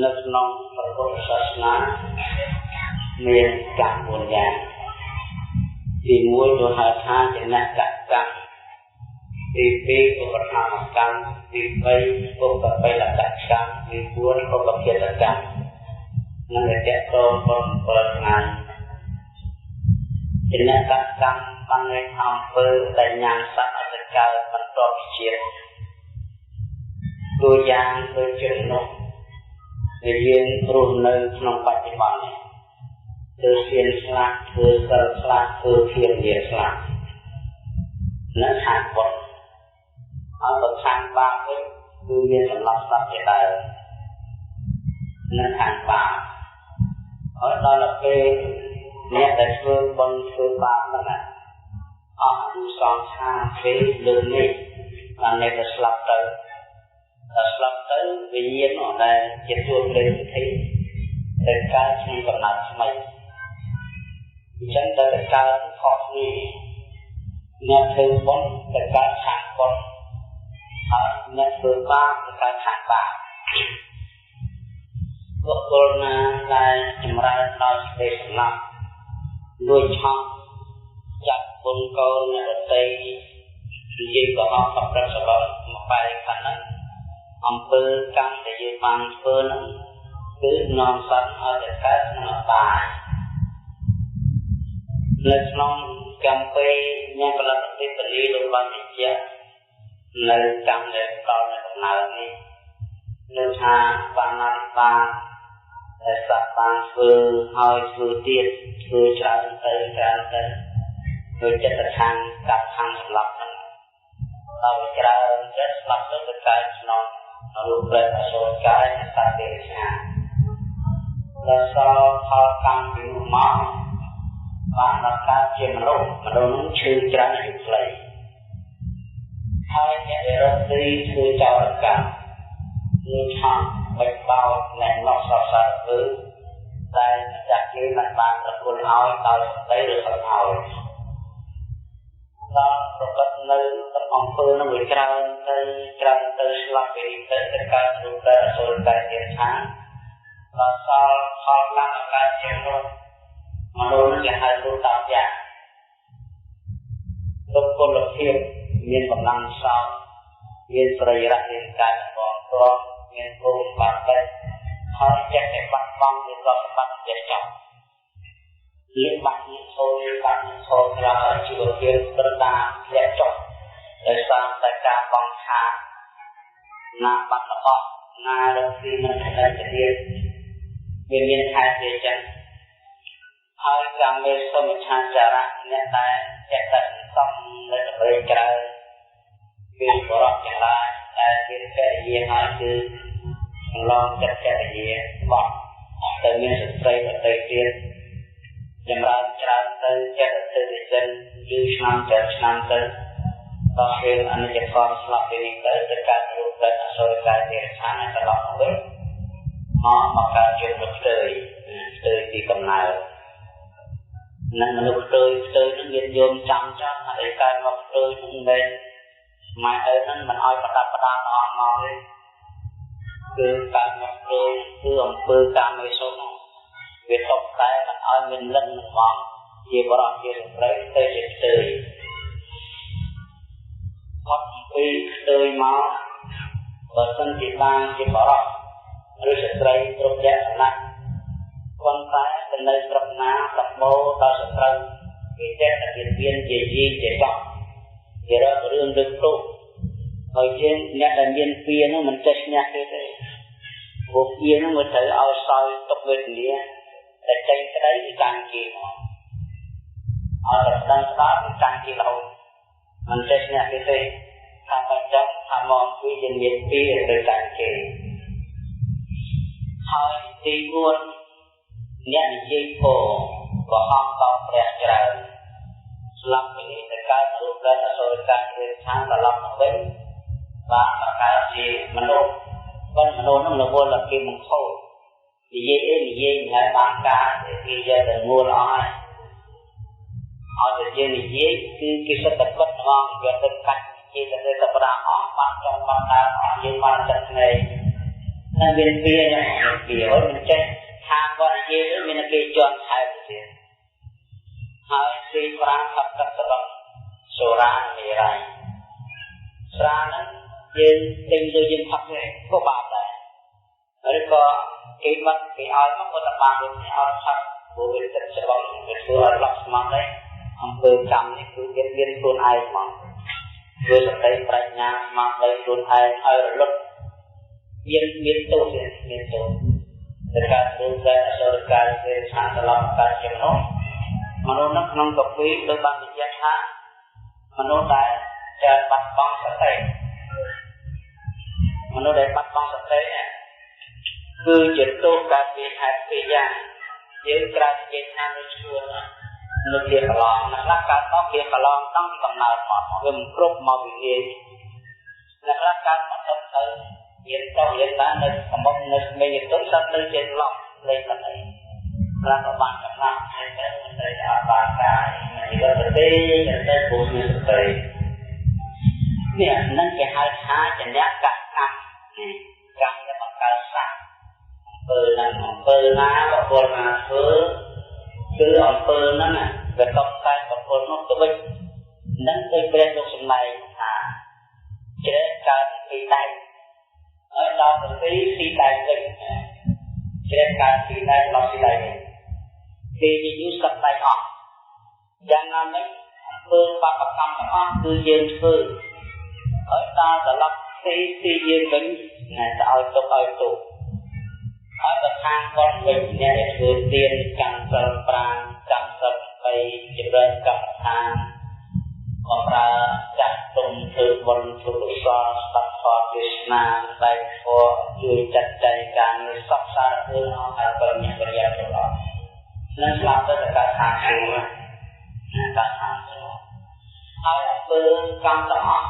នៅក្នុងព្រះពុទ្ធសាសនាមានកម្ម4យ៉ាងទី1គេហៅថាចនកកម្មទី2ឧបធម្មកម្មទី3ឧបបិលកកម្មទី4ឧបភាតកម្មនិងរយៈតង7ថ្ងៃចនកកម្មបាននៃអំពើដែលញ៉ាំសត្វអត់កើតបន្តវិជាតិតួយ៉ាងដូចជានោះដែលយើងរស់នៅក្នុងបច្ចុប្បន្ននេះធ្វើសៀនស្លាប់ធ្វើសិលស្លាប់ធ្វើធានាស្លាប់នៅខាងបុណ្យហើយបើខាងបាបវិញគឺមានសម្លាប់សត្វជាដើមនៅខាងបាបហើយដល់ពេលអ្នកដែលធ្វើបុណ្យធ្វើបាបហ្នឹងណាអស់អាយុសងខាងពេលលើនេះបានតែស្លាប់ទៅដល់ស្លាប់ទៅវិញ្ញាណនោះដែលជាតួព្រេងពិធីទៅកើតក្នុងកំណើតថ្មីអញ្ចឹងទៅកើតខុសគ្នាអ្នកធ្វើបុណ្យទៅកើតខាងបុណ្យហើយអ្នកធ្វើបាបទៅកើតខាងបាបបុគ្គលណាដែលចម្រើនដោយសេចក្តីសម្លាប់លួចឆក់ចាប់បុណ្យកូនអ្នកដទៃនិយាយកុហកប្រព្រឹត្តសម្បត្តិមកបែកខាងហ្នឹងអំពើកម្មដែលយើងបានធ្វើហ្នឹងគឺនាំសត្វឲ្យទៅកើតក្នុងអបាយនៅក្នុងកម្មពេលអ្នកផលិតប្រតិពលីលោកបានបញ្ជាក់នៅកម្មដែលផ្ដល់នៅកំណើតនេះនៅថាបាណារិបាដែលសត្វបានធ្វើហើយធ្វើទៀតធ្វើច្រើនទៅច្រើនទៅដោយចិត្តខាងកាប់ខាងសម្លាប់ហ្នឹងដល់ច្រើនចិត្តស្លាប់ទៅទៅកើតក្នុងរូបប្រេតអសុរកាយនិងសត្វទេរឆានដល់សល់ផលកម្មពីនោះមកបានដល់កើតជាមនុស្សមនុស្សនោះឈឺច្រើនអាយុខ្លីហើយអ្នកដែលរកទីធ្វើចោរកម្មលួចឆក់បិចបោកអ្នកនោះសរសើរធ្វើតែម្ចាស់គេមិនបានប្រគល់ឲ្យដោយសម្ដីឬសម្ឲ្យដល់ប្រព្រឹត្តនៅក្នុងអំពើនោះវាច្រើនទៅច្រើនទៅស្លាប់ពីទៅទៅកើតរូបដែលអសុរកាយទៀតថាដល់សល់ផលកម្មកើតជាមនុស្សមនុស្សនឹងគេហៅរូបតាមយ៉ាងគ្រប់គុណភាពមានកម្លាំងសោមានសរីរៈរាងកាយបងទ្រាំមានភូមិបានទៅហើយចេះតែបាត់បង់ឬក៏សម្បត្តិចេះចប់លៀបបាក់នេះសូលបាក់នេះសូលក្រោយជីវភាពប្រដាធ្លាក់ចុះដោយសារតែការបងខាតណាបាត់របស់ណារកស៊ីមិនได้ទៀតវាមានហេតុវាចឹងហើយកម្មមេសុមិឆាចារៈអ្នកដែលចេះតែសន្សំនៅតម្រេច្រើនគឺបរិបទាំងឡាយដែលមានភរិយាហើយគឺសន្លងចិត្តភរិយាបត់ទៅមានស្ត្រីដទៃទៀតចម្រើនច្រើនទៅចេះតែធ្វើនិសិនយូរឆ្នាំច្រើនឆ្នាំទៅដល់ពេលអនិច្ចធម៌ស្លាប់ពីនេះទៅទៅកើតរូបដែលអសុរកាយទេរឆានត្រឡប់មកវិញមកកើតជាមនុស្សផ្ទើយផ្ទើយពីកំណើតនឹងមនុស្សផ្ទើយផ្ទើយនឹងញាតិញោមចាំចាំអីកើតមកផ្ទើយនឹងមិនម៉ែឪនឹងមិនឲ្យប្រដាប់ប្រដាអស់មកទេគឺកើតមកផ្ទើយគឺអំពើកាមេសុខវាតបតែមិនឲ្យមានលិននឹងមកជាបរិជាស្ត្រីទៅជាផ្ទើយផុតពីផ្ទើយមកបើសិនជាបានជាបរិឬស្ត្រីគ្រប់លក្ខណៈប៉ុន្តែទៅនៅស្រុកណាសម្បូរដល់ស្ត្រីគេចេះតែមានជាយីជាចង់គេរករឿងលើកទោសហើយយើងអ្នកដែលមានពៀនោះមិនចេះឈ្នះគេទេព្រោះពៀនោះវាត្រូវឲ្យសោយទុកវេទនាតែចេញក្តីគឺកាន់គេមកឲ្យតែដឹងច្បាស់គឺកាន់គេរហូតមិនចេះឈ្នះគេទេថាមិនចឹងថាមកពីយើងមានពៀត្រូវកាន់គេហើយទី4អ្នកនិយាយពោកុហកតព្រះច្រើនស្លាប់ពីនេះទៅកើតរូបដែលអសុរកាយទេឆានត្រឡប់មកវិញបានមកកើតជាមនុស្សប៉ុន្តែមនុស្សនោះរវល់ដល់គេមិនខូចនិយាយអីនិយាយមិនហើយបានការគេយកតែងួលអស់ហើយឲ្យតែយើងនិយាយគឺគេសិតតែពិតហ្មងយកទៅកាច់និយាយទៅទៅប្រាអស់បាត់ចង់បាត់ដើមអស់យើងបានចិត្តភ្នែក តែមានពីយ៉ាងមានពីហើយមិនចេះថាគាត់និយាយទៅមានគេជន់ថែមទៀតហើយទី5ផឹកទឹកសរុបសូរាមេរ័យស្រាហ្នឹងយើងទិញលុយយើងផឹកទេក៏បាបដែរឬក៏គេបាត់គេឲ្យមកក៏បាបដូចនេះឲ្យផឹកព្រោះវាទឹកច្របល់វាធ្វើឲ្យឡប់ស្មត់ដែរអំពើកម្មនេះគឺវាមានខ្លួនឯងមកធ្វើសតិប្រាជ្ញាស្មារតីខ្លួនឯងឲ្យរលត់មានទោសមានទោសតែការធ្វើតែអសុរកាយទេឆាត្រឡប់កើតជាមនុស្សមនុស្សនៅក្នុងកពីដោយបានបញ្ជាក់ថាមនុស្សដែលចាបាត់បង់សតិមនុស្សដែលបាត់បង់សតិគឺជាទោសកើតពីហេតុពីរយ៉ាងយើងក្រៅនិយាយថានៅឈួននៅជាកន្លងអ្នកខ្លះកើតមកជាកន្លងតាំងពីកំណើតមកវាមិនគ្រប់មកវិលាយអ្នកខ្លះកើតមកទៅរៀនទៅរៀនបាននៅកំពុងនៅក្មេងទៅសត្វទៅជាឡប់លេងមិនអីខ្លះក៏បានចំណាស់ហើយទៅមិនទៅអត់បានកាយជីវិតប្រទេសទៅពុទ្ធមានសតិនេះនឹងគេហៅថាចនៈកកម្មកម្មដែលបង្កើតសត្វអំពើនឹងអំពើណាបុគ្គលណាធ្វើគឺអំពើហ្នឹងវាតបតែបុគ្គលនោះទៅវិញនឹងដូចព្រះលោកសម្ដែងថាជ្រែកកើតពីដៃហើយដល់ទៅទីដៃវិញជ្រែកកើតពីដៃដល់ទីដៃវិញទីយូរសឹកដៃអស់យ៉ាងណាមិញអំពើបាបកម្មទាំងអស់គឺយើងធ្វើហើយដល់ត្រឡប់ទីយើងវិញណែទៅឲ្យទុកឲ្យទុកហើយបើខាងគាត់វិញអ្នកដែលធ្វើទានកម្មសិល5កម្មសិល8ចម្រើនកម្មដ្ឋានបំរើចាស់ទុំធ្វើបុណ្យធ្វើកុសលស្ដាប់ធម៌ទេសនាបែកធម៌ជួយចាត់ចែងការងារសពសារពើអស់ហើយបញ្ញកិរិយាទាំងអស់នឹងស្លាប់ទៅកើតឋានសួគ៌កើតឋានសួគ៌ហើយអំពើកម្មទាំងអស់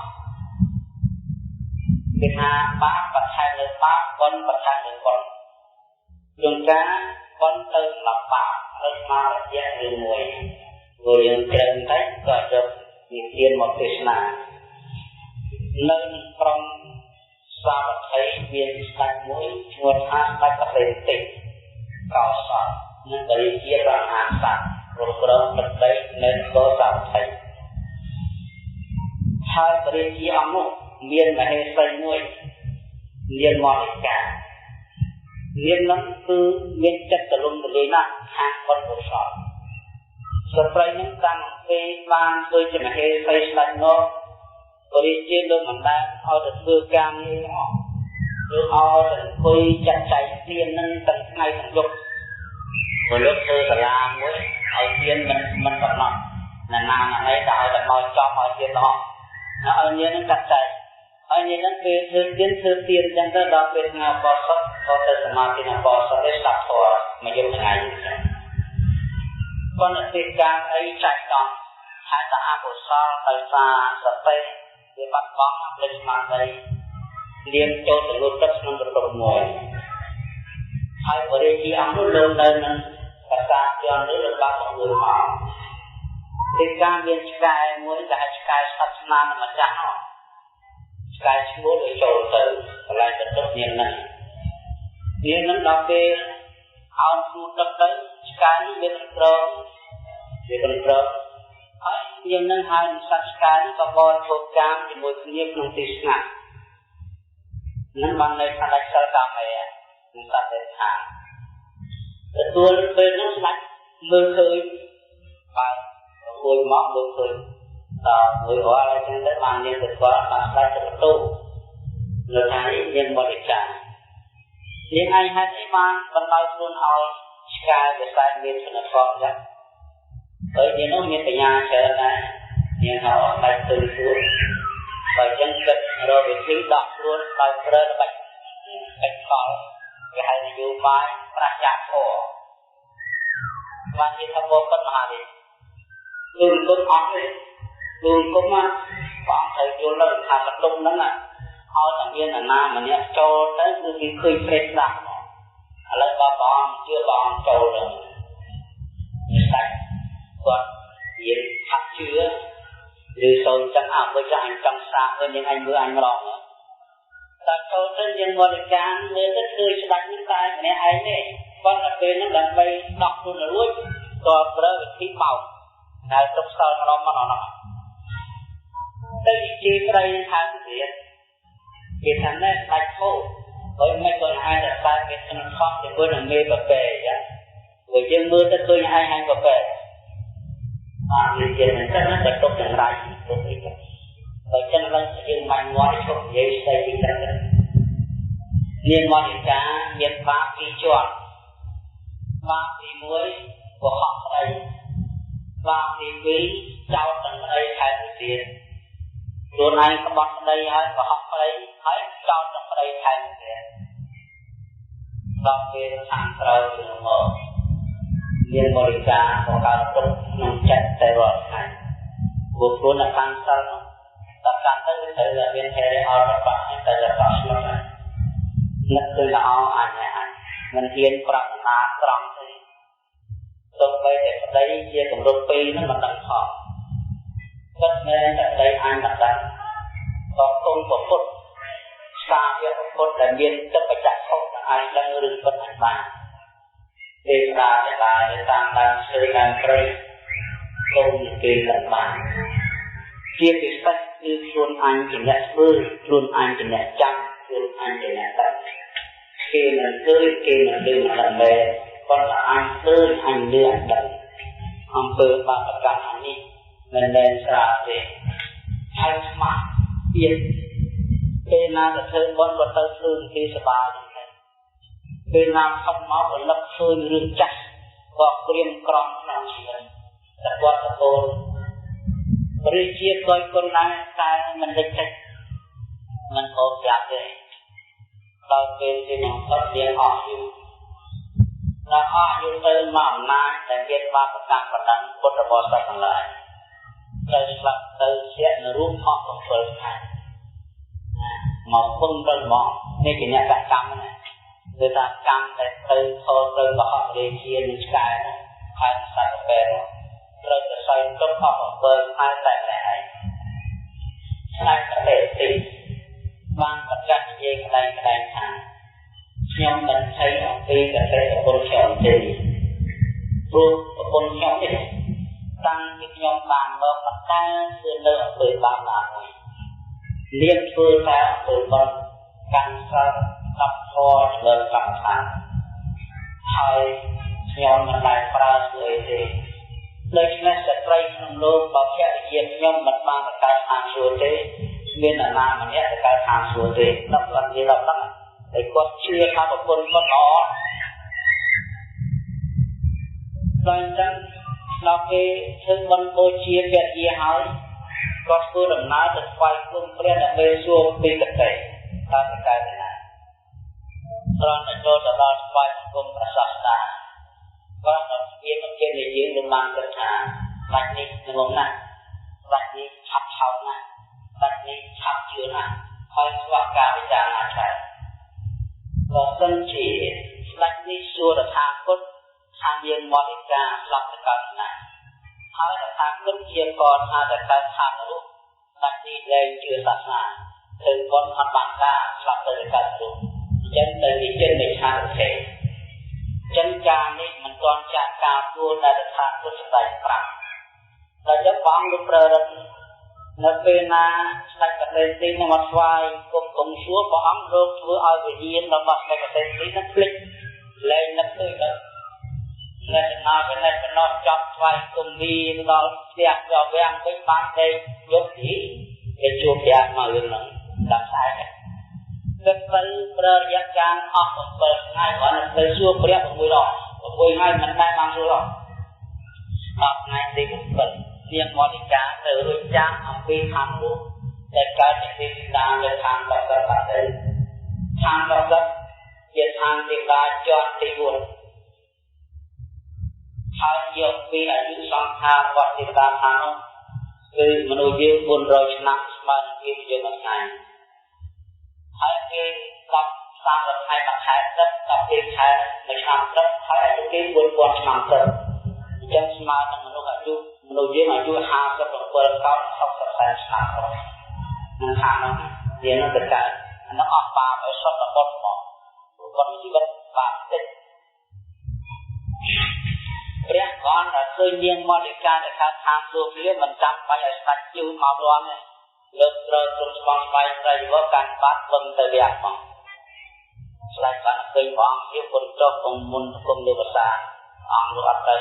គេថាបាបបន្ថែមលើបាបបុណ្យបន្ថែមលើបុណ្យជួនកាលបុណ្យទៅសម្រាប់បាបហើយមករយៈឬមួយព្រោះយើងត្រឹមតែក៏យកនិទានមកទេសនានៅក្រុងសាវត្ថីមានស្ដេចមួយឈ្មោះថាស្ដេចប្រទេសទេសកោសលនិងបរិជាព្រះមហាក្សត្រគ្រប់គ្រងទឹកដីនៅនគរសាវត្ថីហើយបរិជាអង្គនោះមានមហេសីមួយនាងមនិកានាងនោះគឺមានចិត្តទលំទលាយណាស់ខាងបុណ្យកុសលស្ត្រីនឹងតាំងពីបានធ្វើជាមហេសីស្ដេចមកបរិជាលោកមិនដែលឲ្យទៅធ្វើការងារអស់ឬឲ្យទៅអង្គុយចាត់ចែងទាននឹងទាំងថ្ងៃទាំងយប់ព្រោះលោកធ្វើសាលាមួយឲ្យទានមិនកំណត់ណាណាណាឯងតែឲ្យតែមកចំឲ្យទានល្អឲ្យនាងនឹងចាត់ចែងហើយនាងនឹងពេលធ្វើទានចឹងទៅដល់ពេលថ្ងៃបោសថក៏ទៅសមាធិបោសថទេស្ដាប់ធម៌មួយយប់ថ្ងៃចឹងប៉ុន្តែទេការអីចាច់ដល់ហើយតែអកុសលដោយសារសតិវាបាត់បង់ផ្លេចស្មារតីនាងចូលទៅលូតទឹកក្នុងបន្ទប់មួយហើយបរិជាអង្គនោះលោកនៅនឹងប្រាសាទជាន់ឬលំបាកបង្អួតមកទេការមានឆ្កែមួយដែលឆ្កែស្អិតស្នាមនឹងម្ចាស់នោះឆ្កែឈ្មោះវាចូលទៅកន្លែងបន្ទប់នាងហ្នឹងនាងហ្នឹងដល់ពេលអោនខ្លួនទឹកទៅឆ្កែនេះវាក្រងហើយនាងនឹងហើយនឹងសត្វឆ្កែនេះក៏បរិភោគកាមជាមួយគ្នាក្នុងទីស្ងាត់នឹងបាននៅខាងដាច់សិលកាមេនឹងសត្វដែលថាទទួលពេលនោះស្ដេចមើលឃើញបើរួយមកមើលឃើញដល់មួយរាល់អញ្ចឹងទៅបាននាងទៅស្គាល់បានស្ដេចទៅបន្ទូនៅថ្ងៃនេះនាងបរិច្ចានាងឯងហេតុអីបានបណ្ដោយខ្លួនឲ្យឆ្កែវិស័យមានសនធម៌ចឹងហើយនាងនោះមានបញ្ញាច្រើនដែរនាងហៅអត់ដាច់ទៅខ្លួនបើចឹងគិតរកវិធីដោះខ្លួនដោយប្រើល្បិចកិច្ចកលគេហៅនយោបាយប្រាជ្ញាធម៌បានជាថាបពុតមហារាជទូលគុំអត់ទេទូលគុំណាបងត្រូវយល់ដល់ថាបន្ទប់ហ្នឹងឲ្យតែមានអាណាម្នាក់ចូលទៅគឺគេឃើញព្រេះស្ដាប់ឥឡូវបើបងជឿបងចូលទៅស្ដេចគាត់រៀនហាក់ជឿឬសូនចឹងអើបើចាស់អញចង់សាកវិញនាងឯងមើលអញម្ដង ដល់ចូលទៅយើងមរិកាមើលទៅឃើញស្ដេចនឹងតែម្នាក់ឯងទេប៉ុន្តែពេលហ្នឹងដើម្បីដោះខ្លួនរួចក៏ប្រើវិធីបោកដែលទុកសល់ក្រមមកដល់ហ្នឹងទៅជាប្តីថាទៀតគេថាណែស្ដេចខូចហើយមិនក៏អាចតែខ្លាចគេក្នុងខំជាមួយនឹងមេប្រពែអញ្ចឹងព្រោះយើងមើលទៅឃើញឯងហើយប្រពែបាទវាជាអញ្ចឹងណាក៏ទុកចង្រៃទុកអីចឹងបើចឹងឡើងយើងបាញ់ងាត់ឈប់និយាយស្ដីពីទឹកនាងមនិកាមានបាបពីរជាន់បាបទី1កុហកប្តីបាបទី2ចោទទាំងប្តីថែមទៀតខ្លួនឯងក្បត់ប្តីហើយកុហកប្តីហើយចោទទាំងប្តីថែមទៀតដល់ពេលខាងក្រៅទៅមកមានបរិការក៏កើតទុកក្នុងចិត្តតែរាល់ថ្ងៃព្រោះខ្លួននៅខាងសិលដល់កាន់ទៅវាត្រូវតែមានហេរិអល់បាក់តែដល់ស្លុតហើយនឹកទៅល្អអញអញមិនហ៊ានប្រាប់ណាត្រង់ទេទោះបីតែប្តីជាគម្រប់ពីរហ្នឹងមិនដឹងផងគិតមែនតែប្តីអញមិនដឹងក៏គុំប្រពុតសាវកពុទ្ធដែលមានទឹកបច្ចៈខុសអាចដឹងរឿងពិតអញបានទេវតាទាំងឡាយតាមដើមឈើដើមព្រៃគុំគេមិនបានជាពិសេសគឺខ្លួនអញជាអ្នកធ្វើខ្លួនអញជាអ្នកចាំខ្លួនអញជាអ្នកដឹងគេមិនឃើញគេមិនឮមិនដឹងមែនប៉ុន្តែអញឃើញអញឮអញដឹងអំពើបាបកម្មអញនេះមិនមែនស្រាលទេហើយស្មាស់ទៀតពេលណាទៅធ្វើបុណ្យក៏ទៅធ្វើគេសប្បាយហ្នឹងដែរពេលណាផុតមកក៏នឹកឃើញរឿងចាស់ក៏ក្រៀមក្រំក្នុងជីវិតតែគាត់តកូលឬជាកយគុណដែរតែមិនលិចចិត្តមិនហូបប្រាប់ទេដល់ពេលទីនឹងផុតរៀងអស់យូរដល់អស់យូរទៅមកអំណាចដែលមានបាបកម្មបណ្ដឹងពុទ្ធបរិស័ទទាំងឡាយត្រូវស្លាប់ទៅជានរូបអស់7ខែមកពឹងទៅមកនេះជាអ្នកកម្មណាគឺថាកម្មដែលត្រូវខលត្រូវបហករាជានឹងឆ្កែនោះខែសត្វពេលនោះត្រូវទៅសៃទុកអស់7ខែតែម្នាក់ឯងស្ដេចប្រទេសទីបានប្រកាសនិយាយកន្លែងថាខ្ញុំមិនភ័យអំពីកតេប្រពន្ធខ្ញុំទេព្រោះប្រពន្ធខ្ញុំនេះតាំងពីខ្ញុំបានមកមិនដែលធ្វើនៅអំពើបាបណាមួយនាងធ្វើតែអំពើបុណ្យកាន់សិលស្ដាប់ធម៌ចម្រើនកម្មដ្ឋានហើយខ្ញុំមិនដែលប្រើធ្វើអីទេដូច្នេះស្ត្រីក្នុងលោកបើភរិយាខ្ញុំមិនបានទៅកើតឋានសួគ៌ទេមាននរណាម្នាក់ទៅកើតឋានសួគ៌ទេដល់គាត់និយាយដល់ហ្នឹងតែគាត់ជឿថាប្រពន្ធគាត់ល្អដល់អញ្ចឹងដល់គេធ្វើបុណ្យបូជាភរិយាហើយគាត់ធ្វើដំណើរទៅថ្វាយគុំព្រះដើម្បីសួរពីកតេតើទៅកើតណាគ្រាន់តែចូលទៅដល់ថ្វាយគុំព្រះសាស្តាគាត់ដល់ស្ពានគេនិយាយនឹងបានគិតថាបាច់នេះងងណាស់បាច់នេះឆាប់ឆោតណាស់បាច់នេះឆាប់ជឿណាស់ហើយខ្វះការពិចារណាច្រើនបើសិនជាស្ដេចនេះសួរតថាគតថានាងមតិកាស្លាប់ទៅកើតណាហើយតថាគតជាកនថាទៅកើតឋានរូបស្ដេចនេះលែងជឿសាសនាធ្វើបុណ្យអត់បានការស្លាប់ទៅកើតរូបអញ្ចឹងទៅនិចិននៃឆានទេចឹងការនេះមិនទាន់ចាក់ការទួដែលតថាគតសម្ដែងប្រាប់ដល់ចឹងបងលោកប្រើរិទ្ធនៅពេលណាស្ដេចប្រទេសទីនឹងមកថ្វាយគុំគង់សួរព្រះអង្គលោកធ្វើឲ្យវិញ្ញាណរបស់ស្ដេចប្រទេសទីនឹងភ្លេចលែងនឹកទៅដល់អ្នកណាកណេះកណោះចាប់ថ្វាយគុំមីដល់ផ្ទះដល់វាំងវិញបានតែយកទីគេជួបព្រះមករឿងហ្នឹងដល់ស្អែកគិតទៅប្រើរយៈកាលអស់7ថ្ងៃគ្រាន់តែទៅសួរព្រះ6ដង6ថ្ងៃមិនដែលបានសួរដល់ថ្ងៃទី7នាងមតិកាទៅរួចចាកអំពីឋាននោះតែកើតជាទេវតានៅឋានបកសិទ្ធបាត់ទៅឋានបកសិទ្ធជាឋានទេវតាជាន់ទី4ហើយយកពីអាយុសង្ខាររបស់ទេវតាឋាននោះគឺមនុស្សយើង400ឆ្នាំស្មើនឹងគេយើងមួយថ្ងៃហើយគេ10 30ថ្ងៃមួយខែទឹក12ខែមួយឆ្នាំទឹកហើយអាយុគេ4000ឆ្នាំទឹកអញ្ចឹងស្មើនឹងមនុស្សអាយុមនុស្សយើងអាយុ57កោ60សែនឆ្នាំនឹងឋាននោះវានឹងទៅកើត អានោះអស់បាបឲ្យសុទ្ធតែបុណ្យហ្មងបុណ្យជីវិតបាបតិចព្រះគ្រាន់តែឃើញនាងមតិកាដែលកើតឋានសួគ៌គ្នាមិនចាំបាច់ឲ្យស្ដេចជូនមករាន់ទេលើកត្រូវទ្រង់ស្បង់ស្បៃត្រីវកាន់បាត់វឹងទៅវះហ្មងស្ដេចបានឃើញព្រះអង្គជាពុនចុះគង់មុនគង់លើប្រាសាទអង្គលោកអត់ទៅ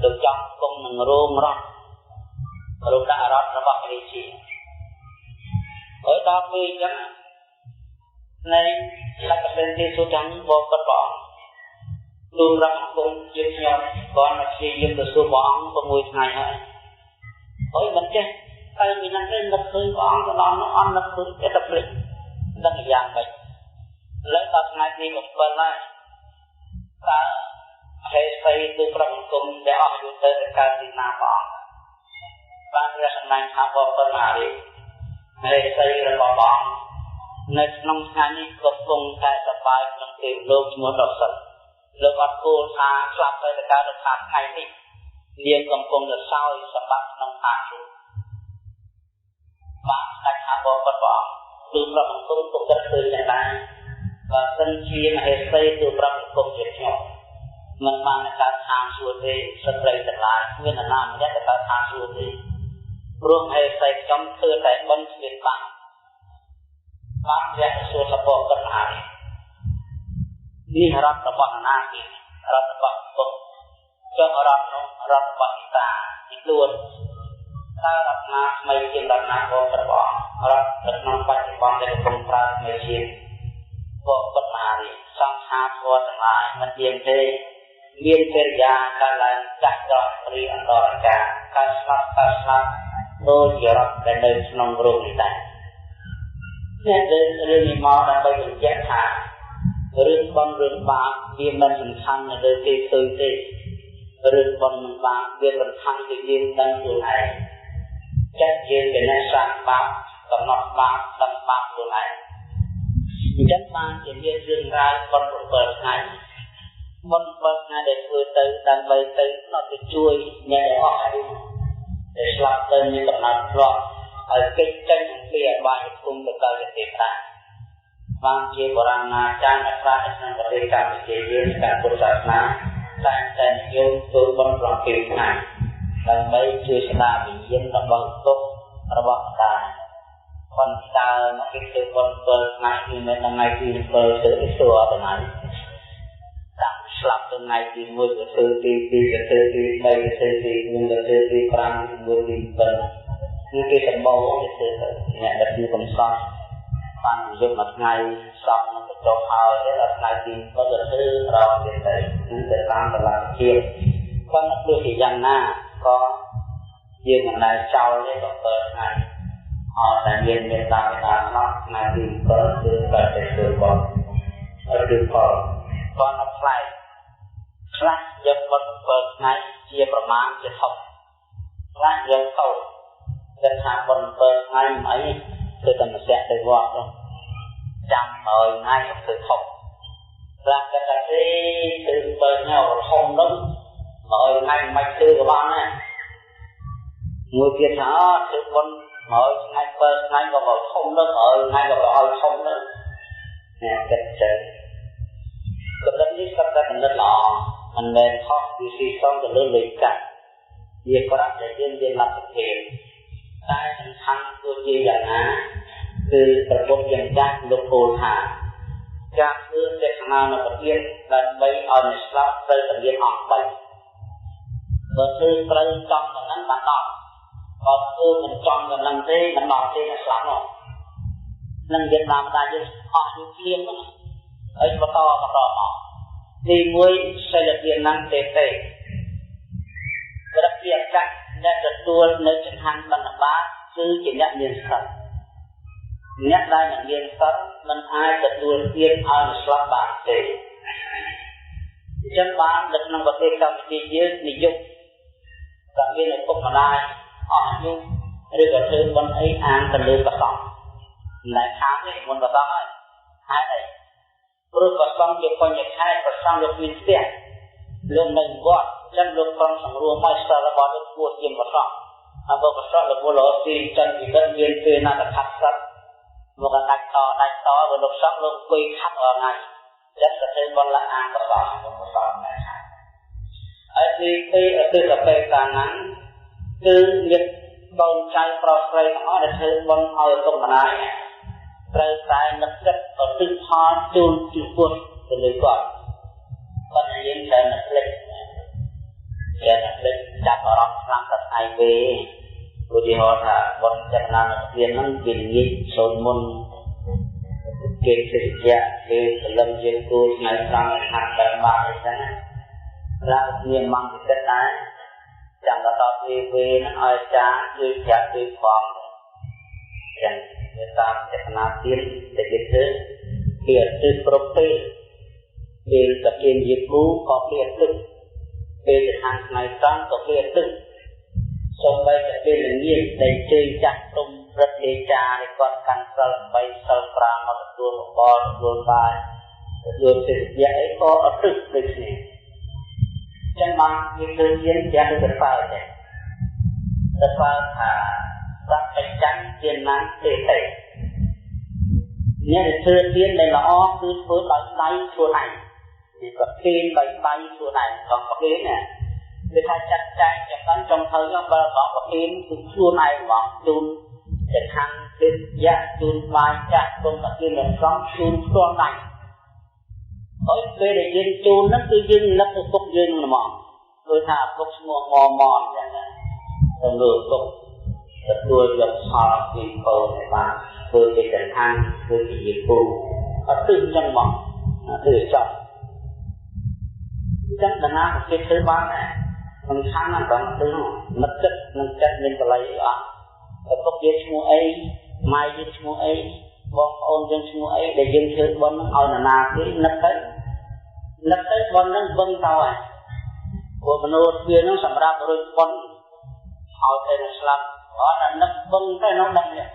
លោកចង់គង់នឹងរោងរត់រោងដាក់រត់របស់ព្រះរាជាហើយដល់ពេលអញ្ចឹងនៃលក្ខណៈទីសុតាំងបបិទ្ធព្រះអង្គទូលរាប់អង្គជាខ្ញុំគាត់មកព្យាយាមទៅសួរព្រះអង្គ6ថ្ងៃហើយហើយមិនចេះតែពីហ្នឹងទេនឹកឃើញព្រះអង្គទៅដល់នោះអត់នឹកឃើញគេតែភ្លេចដឹងយ៉ាងម៉េចឥឡូវដល់ថ្ងៃទី7ហើយតើហេសីទូប្រង្គមដែលអស់យូរទៅកើតទីណាព្រះអង្គបានព្រះសម្ដែងថាបបិទ្ធមហារាជហេសីរបស់ព្រះអង្គនៅក្នុងថ្ងៃនេះកំពុងតែសប្បាយក្នុងទេវលោកឈ្មោះដកសិទ្ធលោកអត់គោលថាស្លាប់ទៅកើតថាថ្ងៃនេះនាងកំពុងតែសោយសម្បត្តិក្នុងឋានសួគ៌បានស្ដេចថាបបិទ្ធព្រះអង្គទូលប្រង្គមពុកគិតឃើញយ៉ាងដែរបើសិនជាមហេសីទូលប្រង្គមជាខ្ញុំមិនបានកើតឋានសួគ៌ទេស្ត្រីទាំងឡាយគ្មាននរណាម្នាក់ទៅកើតឋានសួគ៌ទេព្រោះមហេសីខ្ញុំធ្វើតែបុណ្យគ្មានបាបបានព្រះសួរថាបបិទ្ធមហារាជនេះរដ្ឋរបស់ណាគេរដ្ឋរបស់ពុទ្ធចុះរដ្ឋនោះរដ្ឋរបស់ទីតាទីខ្លួនតើរដ្ឋណាថ្មីជាងរដ្ឋណាបងព្រះអង្គរដ្ឋនៅក្នុងបច្ចុប្បន្នដែលកំពុងប្រើថ្មីជាងបបិទ្ធមហារាជសង្ខារធម៌ទាំងឡាយមិនទៀងទេមានកិរិយាកើតឡើងចាស់ក្រក់ឬអន្តរកាកើតស្លាប់កើតស្លាប់ដូចជារដ្ឋដែលនៅក្នុងរោងនេះដែរអ្នករឿងនេះមកដើម្បីបញ្ជាក់ថារឿងបុណ្យរឿងបាបវាមិនសំខាន់នៅលើគេឃើញទេរឿងបុណ្យនិងបាបវាសំខាន់គឺយើងដឹងខ្លួនឯងចិត្តយើងជាអ្នកសាងបាបកំណត់បាបដឹងបាបខ្លួនឯងអញ្ចឹងបានជាមានរឿងរ៉ាវបុណ្យ7ថ្ងៃបុណ្យ7ថ្ងៃដែលធ្វើទៅដើម្បីទៅដល់ទៅជួយអ្នកដែលអស់អាយុដែលស្លាប់ទៅមានកំណត់ធ្លាប់ហើយគេចចេញអំពីអបាយភូមិទៅកើតជាទេវតាបានជាបុរាណអាចារ្យអ្នកប្រាជ្ញក្នុងប្រទេសកម្ពុជាយើងការពុទ្ធសាសនាតែងតែនិយមធ្វើបុណ្យ7ថ្ងៃដើម្បីជួយស្ដារវិញ្ញាណរបស់ពុទ្ធរបស់ម្ដាយប៉ុន្តែមកគេធ្វើបុណ្យ7ថ្ងៃគឺមិនថ្ងៃទី7ធ្វើទៅអត់ថ្ងៃតាំងស្លាប់ទៅថ្ងៃទី1ទៅធ្វើទី2ទៅធ្វើទី3ទៅធ្វើទី4ទៅធ្វើទី5ទី6ទី7គឺគេសម្បូរគេធ្វើទៅអ្នកដែលគឺកំសត់បានយប់មួយថ្ងៃសពនឹងទៅចុះហើយដល់ថ្ងៃទី7ទៅធ្វើរកទៀតទៅគឺទៅតាមតឡាជាតិប៉ុន្តែទោះជាយ៉ាងណាក៏យើងមិនដែលចោលទេ7ថ្ងៃអត់តែមានមេត្តាបិតាស្លាប់ថ្ងៃទី7គឺតែទៅធ្វើបុណ្យឬផលគាត់អត់ខ្លាចខ្លះយកបុណ្យ7ថ្ងៃជាប្រមាណជាធំខ្លះយកតូចគិតថាបុណ្យ7ថ្ងៃមិនអីគឺតែម្នាក់ទៅវត្តនោះចាំ100ថ្ងៃក៏ធ្វើធំខ្លះគិតថាទេគឺ7ថ្ងៃធំនោះ100ថ្ងៃមិនធ្វើក៏បានដែរមួយទៀតថាធ្វើបុណ្យ100ថ្ងៃ7ថ្ងៃក៏មកធំនោះ100ថ្ងៃក៏ឲ្យធំនោះអ្នកគិតចឹងកម្រិតនេះសុទ្ធតែកម្រិតល្អមិនមែនខុសពីស៊ីសងទៅលើលុយកាក់វាប្រាប់តែយើងមានលទ្ធភាពតែសំខាន់ទោះជាយ៉ាងណាគឺប្រពុតយ៉ាងចាស់លោកពោលថាការធ្វើសេចក្ដីនៅប្រទានដើម្បីឲ្យអ្នកស្លាប់ត្រូវតែមានអង្គ3បើធ្វើត្រូវចំទៅនឹងបានដល់បើធ្វើមិនចំទៅនឹងទេមិនដល់ទេអ្នកស្លាប់នោះនឹងយើងតាមតាយើងអស់យូរភ្លាមហ្នឹងហើយបន្តមកទី1សិលទានទេទេប្រតិអកៈអ្នកទទួលនៅចង្ហាន់បណ្ឌបាតគឺជាអ្នកមានសិលអ្នកដែលមិនមានសិលមិនអាចទទួលទានឲ្យស្លាប់បានទេអញ្ចឹងបាននៅក្នុងប្រទេសកម្ពុជាយើងនិយមតែមានឪពុកម្ដាយអស់អាយុឬក៏ធ្វើបុណ្យអីអានទៅលើព្រះសង្ឃមិនដែលខាងទេមុនព្រះសង្ឃហើយហេតុអីព្រោះព្រះសង្ឃជាបញ្ញខេត្តព្រះសង្ឃលោកមានផ្ទះលោកនៅវត្តអញ្ចឹងលោកប្រងសង្រួមឲ្យសិលរបស់លោកគួរជាព្រះសង្ឃហើយបើព្រះសង្ឃលោកវល់ទីចិនជីវិតមានពេលណាទៅខាត់សិល មកដាច់តដាច់តបើលោកសង្ឃលោកអង្គុយខាត់រាល់ថ្ងៃចឹងក៏ធ្វើបុណ្យលអាកុសលកុសលដែរហើយទី2ឧទ្ទិសបេតាណាំងគឺញាតិកូនចៅប្រុសស្រីទាំងអស់ដែលធ្វើបុណ្យឲ្យឪពុកម្ដាយត្រូវតែនឹកគិតឧទ្ទិសផលជូនចំពោះទៅលើគាត់ប៉ុន្តែយើងត្រូវនឹកភ្លេចយើងនឹកភ្លេចចាប់អារម្មណ៍ខ្លាំងតែថ្ងៃវេឧទាហរណ៍ថាបុណ្យចេតនានិព្វានហ្នឹងគេនិយាយសូត្រមន្តគេសិទ្ធិគេព្រលឹមយើងគួរថ្ងៃត្រង់ហាត់បែបបាក់អីចឹងណាខ្លះមានមង្គគិតដែរចាំដល់ពេលវេហ្នឹងឲ្យអាចារ្យជួយប្រាប់ជួយផងចឹងវាតាមចេតនាទានដែលគេធ្វើគេឧទ្ទិសគ្រប់ពេលពេលតគេនិយាយគូក៏គេឧទ្ទិសពេលទៅខាងថ្ងៃត្រង់ក៏គេឧទ្ទិសសូម្បីតែពេលល្ងាចដែលជើញចាស់ទុំព្រឹទ្ធាចារ្យគាត់កាន់សិល8សិល5មកទទួលបបរទទួលបាយទទួលទេសៈអីក៏ឧទ្ទិសដូចគ្នាចឹងបានគេធ្វើជាយ៉ាងដូចទៅទេទៅថាសច្ចចੰជាណាំទេទេអ្នកដែលធ្វើទានដែលល្អគឺធ្វើដោយដៃខ្លួនឯងវាក៏គេដោយដៃខ្លួនឯងของប្រគេណាវាថាចាត់ចែងចំណងចុងភៅនោះបើของប្រគេគឺខ្លួនឯងហ្មងជូនចខាងទេសៈជូនបាយចាស់គុំប្រគេនដល់សង្ឃជូនផ្ទាល់ដៃហើយពេលដែលយើងជូនហ្នឹងគឺយើងនឹកឪពុកយើងហ្មងគឺថាឪពុកឈ្មោះមមអញ្ចឹងទៅលើឪពុកទទួលយកផលពីកូនឲ្យបានធ្វើជាចង្ហាន់ធ្វើជាពូអត់ទិសអញ្ចឹងហ្មងគឺចប់អញ្ចឹងតាណាក៏គេធ្វើបានដែរសំខាន់ណាស់បងទិសនឹកចិត្តនឹងចិត្តមានកលៃអត់ឪពុកយើងឈ្មោះអីម៉ែយើងឈ្មោះអីបងប្អូនយើងឈ្មោះអីដែលយើងធ្វើបុណ្យឲ្យនរណាគេនឹកទៅនឹកទៅបុណ្យហ្នឹងវឹងទៅហើយព្រោះមនុស្សវាហ្នឹងសម្រាប់រួចបុណ្យឲ្យតែស្លាប់អត់ដល់នឹកវឹងទៅនោះដឹងនេះ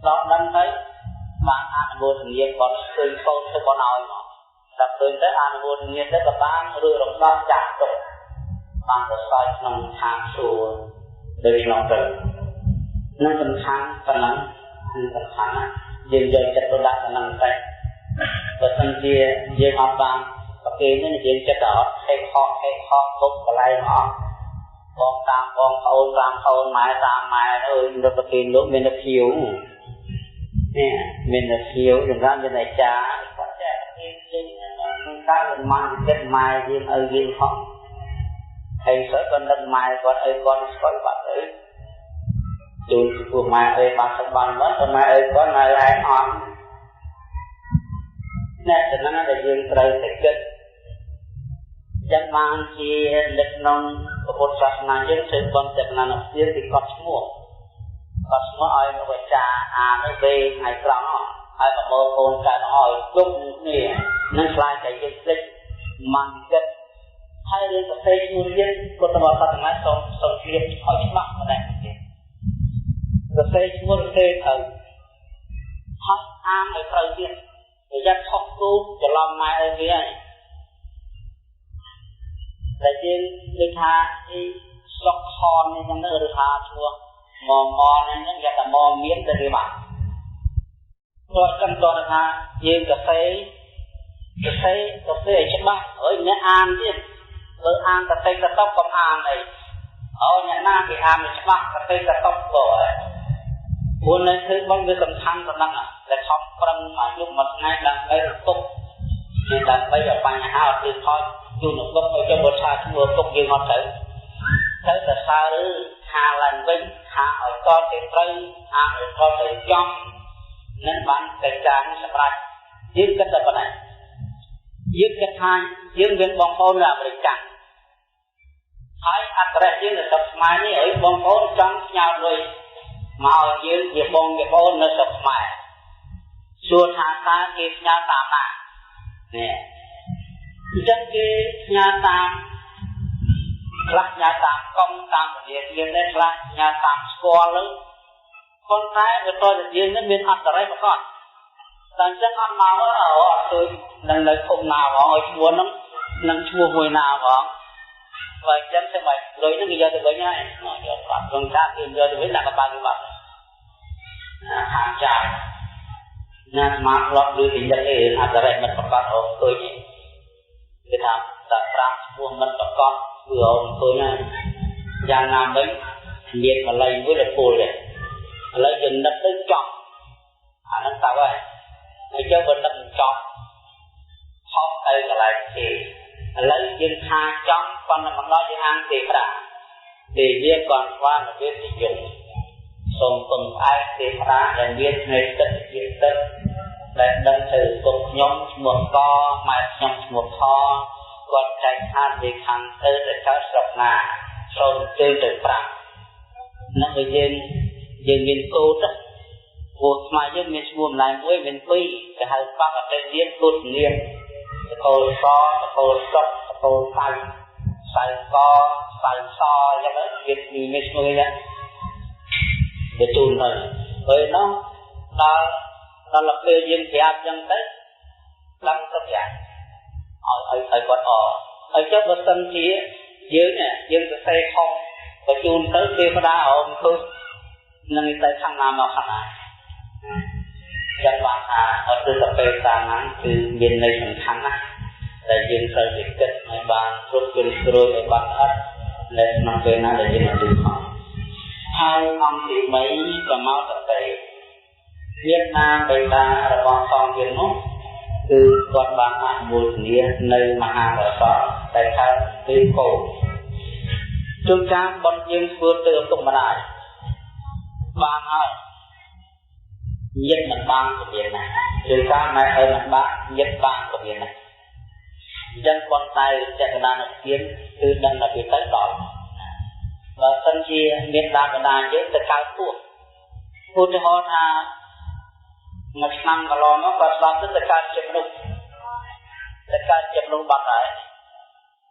ដល់ដឹងទៅបានអនុមោទនាបុណ្យឃើញកូនធ្វើបុណ្យឲ្យមកដល់ឃើញទៅអនុមោទនាទៅក៏បានរួចរំដោះចាក់ទុកបានទៅសោយក្នុងឋានសួគ៌ដូចក្នុងទៅនឹងសំខាន់ប៉ុណ្ណឹងសំខាន់ណាយើងយកចិត្តទៅដាក់ប៉ុណ្ណឹងតែបើសិនជាយើងអត់បានប្រគេននេះយើងចិត្តតែអត់ហេខកហេខកគ្រប់កន្លែងអស់បងតាមបងប្អូនតាមប្អូនម៉ែតាមម៉ែអើយនៅប្រគេនលោកមានតែភៀវនេះមានតែភៀវសម្រាប់មានតែចាគាត់ចេះប្រគេនចេញក្នុងការមិនចិត្តម៉ែយើងឲ្យយើងហត់ហើយស្អីគាត់នឹកម៉ែគាត់ឲ្យគាត់ស្គាល់បាត់ទៅជូនចំពោះម៉ែអើយបានសុខបានមកតែម៉ែអើយគាត់នៅឯងអត់អ្នកចំណងដែលយើងត្រូវតែគិតចឹងបានជានៅក្នុងពុទ្ធសាសនាយើងធ្វើបុណ្យចេតនានិព្វានពីកត់ឈ្មោះកត់ឈ្មោះឲ្យលោកអាចារ្យអានវេថ្ងៃត្រង់ហើយប្រមូលកូនចៅឲ្យជុំគ្នានឹងខ្លាចតែយើងភ្លេចមិនគិតហើយរឿងប្រទេសឈ្មោះយើងពុទ្ធបរិស័ទទាំងឡាយសូមសូមជ្រាបឲ្យច្បាស់ម្ដងទៀតសរសេរឈ្មោះសរសេរត្រូវហើយអានឲ្យត្រូវទៀតប្រយ័ត្នខុសគូច្រឡំម៉ែឲ្យវាហើយតែយើងដូចថាអីសុកខននេះចឹងទៅឬថាឈ្មោះមមនេះចឹងយកតែមមានទៅវាបាត់ព្រោះចឹងតើថាយើងកាហ្វេកាហ្វេកាហ្វេឲ្យច្បាស់ហើយអ្នកអានទៀតបើអានតតិកតុកកុំអានអីឲ្យអ្នកណាគេអានឲ្យច្បាស់តតិកតុកក៏ហើយព្រោះនៅធ្វើបុណ្យវាសំខាន់ប៉ុណ្ណឹងដែលខំប្រឹងមកយប់មួយថ្ងៃដើម្បីឪពុកគឺដើម្បីឲ្យបញ្ហាអត់គឺខ້ອຍជូនឪពុកឲ្យចុះបើថាឈ្មោះឪពុកយើងអត់ទៅត្រូវតែសើឬថាឡើងវិញថាឲ្យតទៅត្រូវថាឲ្យតទៅចំនឹងបានកិច្ចការនេះសម្រាប់យើងគិតតែប៉ុណ្ណេះយើងគិតថាយើងមានបងប្អូននៅអាមេរិកហើយអត្តរៈយើងនៅស្រុកខ្មែរនេះឲ្យបងប្អូនចង់ផ្ញើលុយមកឲ្យយើងជាបងជាប្អូននៅស្រុកខ្មែរសួរថាតើគេផ្ញើតាមណានេះអញ្ចឹងគេផ្ញើតាមខ្លះផ្ញើតាមកុងតាមពលាយើងដែរខ្លះផ្ញើតាមស្គាល់ទៅប៉ុន្តែបើតើយើងនឹងមានអត្តរៈប្រកបតែអញ្ចឹងអត់មកអត់ឃើញនឹងនៅឃុំណាហ្មងឲ្យឈ្មោះហ្នឹងនឹងឈ្មោះមួយណាហ្មងបើអញ្ចឹងធ្វើម៉េចលុយហ្នឹងគេយកទៅវិញហើយមកយកបាត់ក្នុងថាគេយកទៅវិញដាក់កប៉ាល់វាបាត់ ខាងចាយណាស្មាធ្លាប់ឬពីនឹកឯអត្តរិមិត្តប្រកាសអូឃើញគេថាតែ5ឈ្មោះមិត្តប្រកាសគឺអូឃើញហើយយ៉ាងណាមិញមានបល័យមួយដែលពលដែរឥឡូវយើងនឹកទៅចប់អាហ្នឹងទៅហើយហើយចុះបើនឹកមិនចប់ខុសទៅកន្លែងគេឥឡូវយើងថាចង់ប៉ុន្តែមិនដល់យើងអាងទេប្រាទេវាគាត់ស្វានវេទយងសូមគុំផ្អែកទេប្រាដែលមានភ្នែកទឹកជាទឹកដែលដឹងទៅគុំខ្ញុំឈ្មោះកម៉ែខ្ញុំឈ្មោះខគាត់ចែកខាតវាខាងទៅទៅកើតស្រុកណាសូមជួយទៅប្រាប់នឹងបើយើងមានកោតព្រោះខ្មែរយើងមានឈ្មោះម្លែមួយមានពីរគេហៅបកតិនាមគោតនាមតកូលសតកូលសុកតកូលសៅសៅកសៅសយ៉ាងហ្នឹងវាមានឈ្មោះហ្នឹងវាទូនទៅហើយនោះដល់ពេលយើងប្រាប់ចឹងទៅដឹងទៅប្រាប់ឲ្យគាត់អហើយចុះបើសិនជាយើងសរសេរខុសបញ្ជូនទៅទេវតាអមឃើញនឹងទៅខាងណាមកខាងណាចឹងបានថាអត់គឺទៅពេលតាមហ្នឹងគឺមានន័យសំខាន់ណាស់ដែលយើងត្រូវតែគិតឲ្យបានគ្រប់ជ្រុងជ្រោយឲ្យបានល្អិតនៅក្នុងពេលណាដែលយើងអត់ខំហើយអង្គទី3ក៏មកទៅទេវៀតណាមបេតារបស់សង្ឃយើងនោះគឺគាត់បានអនុមោទនានៅមហាកុសលដែលហៅពីកោជួនកាលបុណ្យយើងធ្វើទៅឪពុកម្ដាយបានហើយញាតិមិនបានក៏មានដែរជួនកាលម៉ែឪមិនបានញាតិបានក៏មានដែរអញ្ចឹងប៉ុន្តែចេតនានិព្វានគឺដឹងតែពីទៅដល់បើសិនជាមានដាបដាយើងទៅកើតពោះឧទាហរណ៍ថាមួយឆ្នាំកន្លងមកគាត់ស្លាប់ទៅកើតជាមនុស្សទៅកើតជាមនុស្សបាត់ហើយ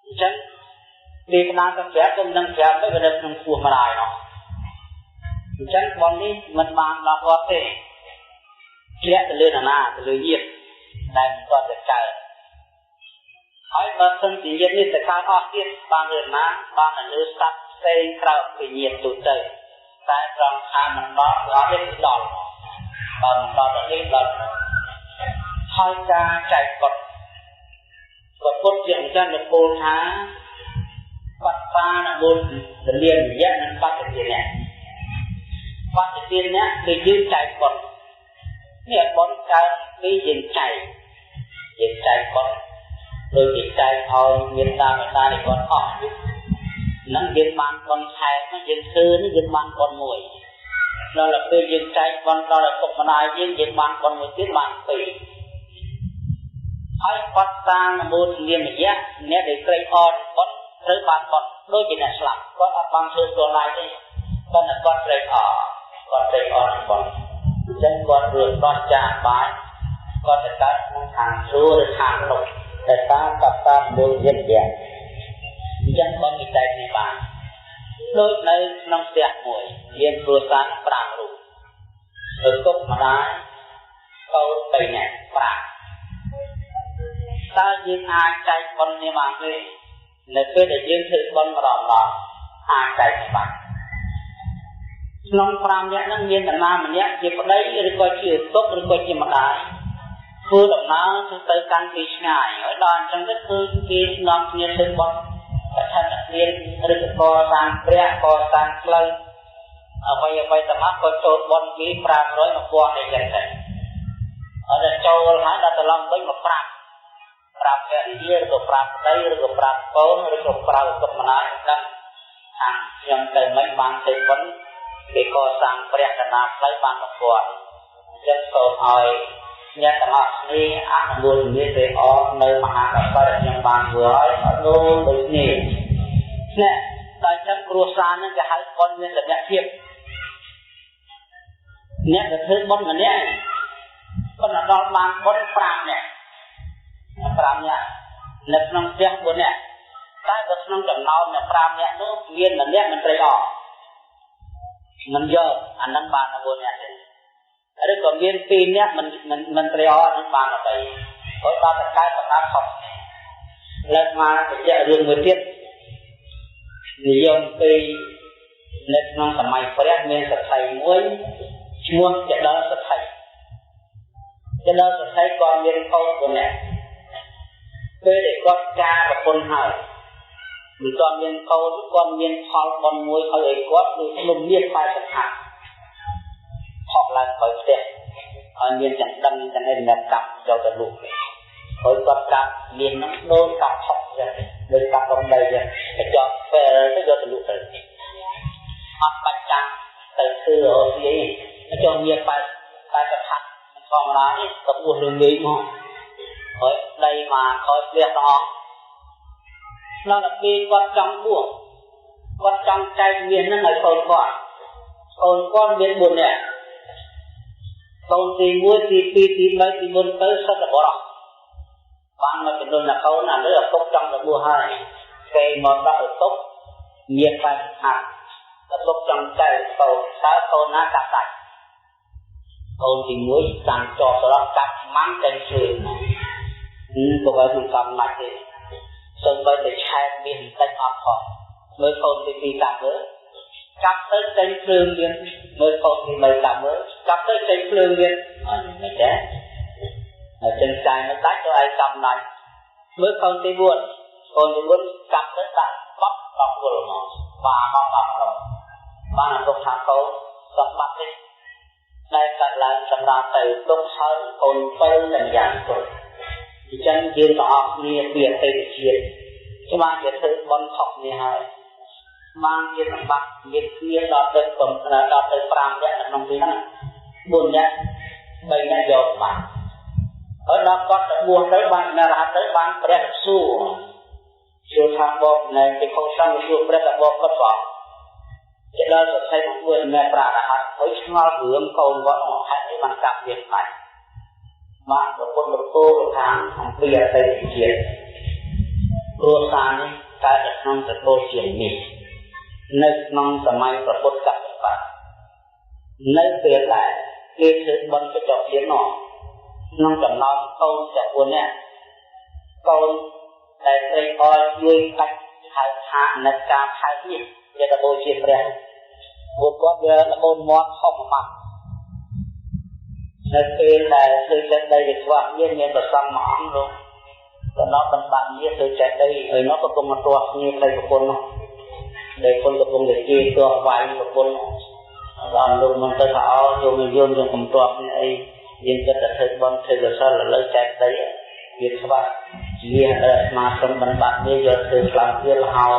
អញ្ចឹងទេវតាទៅប្រាប់ក៏មិនដឹងប្រាប់ទៅវានៅក្នុងពោះម្ដាយនោះអញ្ចឹងបងនេះមិនបានដល់គាត់ទេធ្លាក់ទៅលើនរណាទៅលើញាតិដែលមិនគាត់ទៅកើតហើយបើសិនជាញាតិនេះទៅកើតអស់ទៀតបានលើណាបានទៅលើសត្វផ្សេងក្រៅពីញាតិទូទៅតែត្រង់ថាមិនដល់អត់ទេដល់បើមិនដល់ទៅនេះដល់ហើយការចែកកត់ក៏ពុទ្ធជាម្ចាស់នៅពោលថាបត្តានមោទលានយៈនិងបច្ចទានៈបច្ចទានៈគឺយើងចែកកត់នេះបុណ្យកើតពីយើងចែកកត់ដូចជាចែកឲ្យមានតាមតានេះគាត់អស់នឹងយើងបានបុណ្យថែមយើងធ្វើនេះយើងបានបុណ្យមួយដល់ពេលយើងចែកបុណ្យដល់ឪពុកម្ដាយយើងយើងបានបុណ្យមួយទៀតបានពីរហើយបត្តានមោទនាមយៈអ្នកដែលក្រៃអរបុណ្យត្រូវបានបុណ្យដូចជាអ្នកស្លាប់គាត់អត់បានធ្វើខ្លួនឯងទេប៉ុន្តែគាត់ក្រៃអរគាត់ក្រៃអរនឹងបុណ្យអញ្ចឹងគាត់រួចដោះចាកបាយគាត់ទៅកើតក្នុងខាងសួគ៌ឬខាងលោកតែតាមបត្តាមោទនាមយៈអញ្ចឹងបុណ្យវិច័យនេះបានដូចនៅក្នុងផ្ទះមួយមានគ្រួសារ5រូបឪពុកម្ដាយកូន3នាក់5តើយើងអាចចែកបុណ្យនេះបានទេនៅពេលដែលយើងធ្វើបុណ្យម្ដងម្ដងអាចចែកបានក្នុង5នាក់ហ្នឹងមានតំណាងម្នាក់ជាប្តីឬក៏ជាឪពុកឬក៏ជាម្ដាយធ្វើដំណើរទៅកាន់ទីឆ្ងាយហើយដល់អញ្ចឹងទៅគឺគេនាំគ្នាធ្វើបុណ្យបឋមទានឬក៏កសាងព្រះកសាងផ្លូវអ្វីទាំងអស់ក៏ចូលបុណ្យពី500 1000អីចឹងទៅហើយដល់ចូលហើយដល់ត្រឡប់វិញមកប្រាប់ភរិយាឬក៏ប្រាប់ប្តីឬក៏ប្រាប់កូនឬក៏ប្រាប់ឪពុកម្ដាយដឹងថាខ្ញុំទៅមិនបានធ្វើបុណ្យគេកសាងព្រះកណាផ្លូវបាន1000អញ្ចឹងសូមឲ្យអ្នកទាំងអស់គ្នាអនុមោទនាទេអរនៅមហាកុសលដែលខ្ញុំបានធ្វើឲ្យអត់ដូចគ្នានេះតែចឹងគ្រួសារនឹងគេហៅបុណ្យមានសមភាពអ្នកដែលធ្វើបុណ្យម្នាក់ប៉ុន្តែដល់បានបុណ្យ5នាក់5នាក់នៅក្នុងផ្ទះ4នាក់តែបើក្នុងចំណោមអ្នក5នាក់នោះមានម្នាក់មិនត្រេកអរមិនយកអានឹងបាន4នាក់ទេឬក៏មាន2នាក់មិនត្រេកអរនឹងបាន13ព្រោះដល់តែកើតកំណត់ខុសលើកមកបញ្ជាក់រឿងមួយទៀតនិយមពីនៅក្នុងសម័យព្រះមានសក្តិមួយ ឈ្មោះចដលសថីចដលសថីគាត់មានកូន4នាក់ពេលដែលគាត់ការប្រពន្ធហើយមិនទាន់មានកូនគាត់មានផលបុណ្យមួយឲ្យឲ្យគាត់ដូចភ្នំមាស80ហាត់ថប់ឡើងក្រោយផ្ទះហើយមានចង្ដឹងទាំងឯសម្រាប់កាប់យកទៅលក់ហើយគាត់កាប់មាននឹងដូចកាប់ថប់ចឹងដូចកាប់ដុំដីចឹងទៅចប់ពេលទៅយកទៅលក់ទៅអត់បាច់ចាំទៅធ្វើរកស៊ីអីចង់មាន80ហាត់ធម្មតានេះក៏ពោះរឿងងាយមកហើយដីមកក្រោយផ្ទះទាំងអស់ដល់ពេលគាត់ចង់បួសគាត់ចង់ចែកមាសហ្នឹងឲ្យកូនគាត់កូនគាត់មាន4នាក់កូនទី1ទី2ទី3ទី4ទៅសិតតែបរោះបានមកចំនួនដល់កូនឥឡូវឪពុកចង់ទៅបួសហើយគេមកដាក់ឪពុកមាស80ហាត់ឪពុកចង់ចែកកូនតើកូនណាកាប់ដាច់កូនទី1តាមចោស្រស់កាប់ម៉ាំចេញជើងពុកឲ្យមិនកំណាច់ទេសូម្បីតែឆែកមាសបន្តិចអត់ផងមើលកូនទី2កាប់មើលកាប់ទៅចេញភ្លើងទៀតមើលកូនទី3កាប់មើលកាប់ទៅចេញភ្លើងទៀតអត់មិនទេហើយចេញចាយមកដាច់ទៅឯងកំណាច់មើលកូនទី4កូនទី4កាប់ទៅដាក់បត់ដល់គល់មកបាមកបាមកបានឪពុកថាកូនសម្បត្តិនេះដែលកាត់ឡើងសម្រាប់ទៅទុកហើយកូនទៅទាំងយ៉ាងទុកអញ្ចឹងយើងទាំងអស់គ្នាពីអតីតជាតិច្បាស់ជាធ្វើបុណ្យខុសគ្នាហើយបានជាសម្បត្តិមានគ្នាដល់ទៅដល់ទៅ5នាក់នៅក្នុងទីហ្នឹង4នាក់3នាក់យកបានហើយដល់គាត់ទៅបួសទៅបាននរហទៅបានព្រះសួរសួរថាបបនៅទីខុសសង្ឃសួរព្រះបបគាត់ផងជាដល់សរសៃមកមួយសម្រាប់ប្រារហ័តហើយឆ្ងល់រឿងកូនគាត់ហេតុអីបានកាប់វាបាច់បានប្រពន្ធប្រពោខាងអំពីអតីតជាតិគ្រួសារនេះកើតនៅក្នុងត្រកូលជានេះនៅក្នុងសម័យព្រះពុទ្ធកសបៈនៅពេលដែលគេធ្វើបុណ្យកញ្ចក់ទាននោះក្នុងចំណោមកូនទាំង4នាក់កូនដែលត្រេកអរជួយកាច់ហៅថានៅការថែនេះជាតបូជាព្រះពួកគាត់វាលបូនមាត់ខុសមួយម៉ាត់នៅពេលដែលធ្វើចិត្តដីវាខ្វះមានប្រសង់មួយអង្គលោកទៅដល់បណ្ដានេះធ្វើចិត្តដីហើយនោះកំពុងទាស់គ្នាប្តីប្រពន្ធនោះដែលคนកំពុងតែជេរទាស់វាយប្រពន្ធដល់លោកមិនទៅថាអោយមយើងយើងកុំទាស់គ្នាអីយើងគិតតែធ្វើបុណ្យធ្វើកុសលឥឡូវចែកដីវាខ្វះវាឥឡូវអាត្មាសុំបណ្ដានេះយកធ្វើខ្លាំងទៀតលហើយ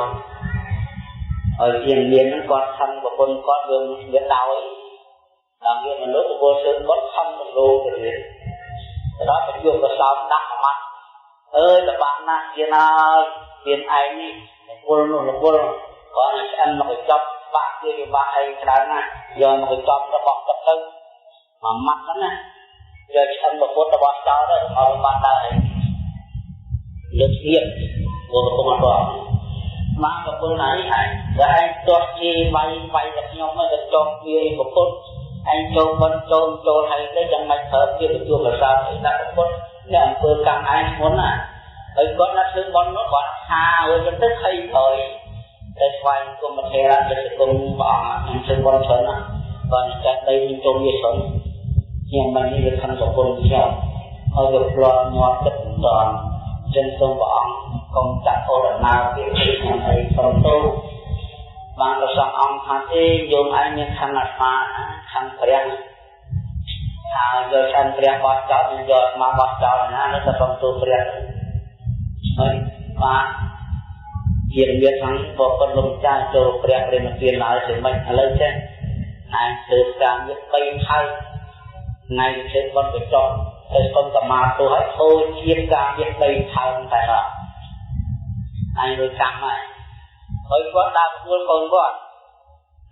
ហើយជាមានហ្នឹងគាត់ខឹងប្រពន្ធគាត់វាដោយដល់វាមនុស្សប្រពន្ធធ្វើបុណ្យខំទៅលោកទៅទៀតដល់ទៅយកកសោបដាក់មួយម៉ាត់អើយលបាក់ណាស់ជាណាមានឯងនេះរវល់នោះរវល់គាត់នឹងឆ្អិនមកកញ្ចប់បាក់វាបាក់ឯងច្រើនណាស់យកមកកញ្ចប់របស់ទឹកទៅមួយម៉ាត់ហ្នឹងណាយកឆ្អិនប្រពន្ធរបស់ចោលទៅឲ្យបាត់ដល់ឯងលើកទៀតព្រោះកំពុងអត់មកប្រពន្ធណៃឯងបើឯងទាស់ជាវាយវាយតែខ្ញុំទៅចោលវាប្រពន្ធឯងចូលបន់ចូលចូលហើយទៅយ៉ាងម៉េចប្រើជាទទួលប្រសើរអីដាក់ប្រពន្ធអ្នកអង្គើកម្មឯងធ្ងន់ណាហើយគាត់ណាធ្វើបន់នោះគាត់ថាអើយទៅភ័យក្រោយតែស្វែងគុំធេរៈទៅគុំព្រះអង្គខ្ញុំធ្វើបន់ច្រើនណាគាត់ចាស់ដីខ្ញុំចូលវាច្រើនខ្ញុំមិននេះវាខំប្រពន្ធខ្ញុំហើយវាផ្លាត់ញាត់ទឹកបន្តចឹងសូមព្រះអង្គកុំចាក់អូរណាពាក្យខ្ញុំអីសូមទោសបានប្រសងអង្គថាទេយោមឯងមានខណ្ឌអាត្មាខណ្ឌព្រះហើយយកខណ្ឌព្រះបោះចោលយកអាត្មាបោះចោលណានោះទៅសូមទោសព្រះហើយបាទជារបៀបខាងបបិទ្ធលោកចាស់ចូលព្រះព្រះនិព្វានឡើយទៅមិនឥឡូវចេះឯងធ្វើការងារ3ខែថ្ងៃធ្វើបុណ្យកញ្ចក់ទៅសុំកម្មាទោសឲ្យធ្វើជាការងារ3ខែតែអត់ឯងរួចកម្មហើយហើយគាត់ដើរផ្ដួលកូនគាត់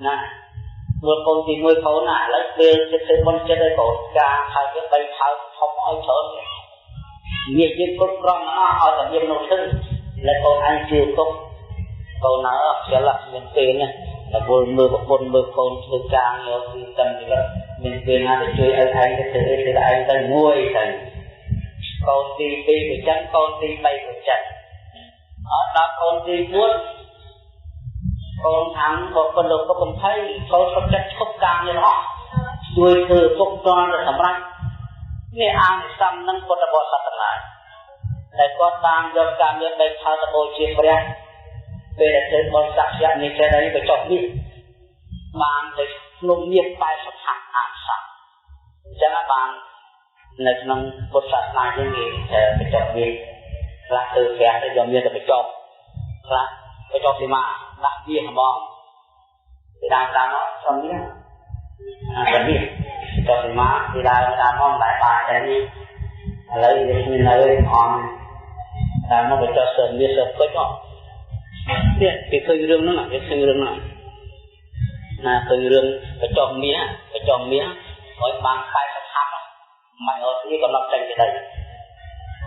ណាផ្ដួលកូនទី1កូនណាឥឡូវពេលធ្វើបុណ្យចិត្តឲ្យកូនការហើយវា3ខែធំឲ្យច្រើនមានយើងគ្រប់គ្រងអស់ឲ្យតែមាននោះធ្វើแล้วកូនឯងជឿទុកកូនអើខ្ជិលមានពេលណាតែវល់មើលប្រពន្ធមើលកូនធ្វើការយកគឺតាមជីវិតមានពេលណាទៅជួយឲ្យឯងទៅធ្វើអីធ្វើឯងទៅមួយទៅកូនទី2ក៏ចឹងកូនទី3ក៏ចឹងអត់ដល់កូនទី4កូនខាងបបិទ្ធលោកកំភៃកូនសុខចិត្តឈប់ការងារអស់ ជួយធ្វើទុកតទៅសម្រាប់នេះអានិសង្សនឹងពុទ្ធបរិស័ទទាំងឡាយតែគាត់បានយកការមានបីផលទៅបូជាព្រះពេលដែលធ្វើបុណ្យសក្យនេះចេះតែបញ្ចុះនេះបានទៅភ្នំមាស80ហាក់អានិសង្សអញ្ចឹងបាននៅក្នុងពុទ្ធសាសនាយើងគេបញ្ចុះវាខ្លះទៅព្រះទៅយកមានទៅបញ្ចុះខ្លះបញ្ចុះសីមាដាក់វាហ្មងពីដើមតាមមកសុំនេះអានេះចុះសីមាពីដើមតាមមកតែបានតែនេះឥឡូវវាមាននៅអងតាមមកបញ្ចុះសើមាសសើពេជ្រមកនេះគេឃើញរឿងហ្នឹងគេឃើញរឿងហ្នឹងណាឃើញរឿងបញ្ចុះមាសបញ្ចុះមាសហើយបាន80ហាក់មិនអត់នេះក៏ឡប់ចេញទៅដែរ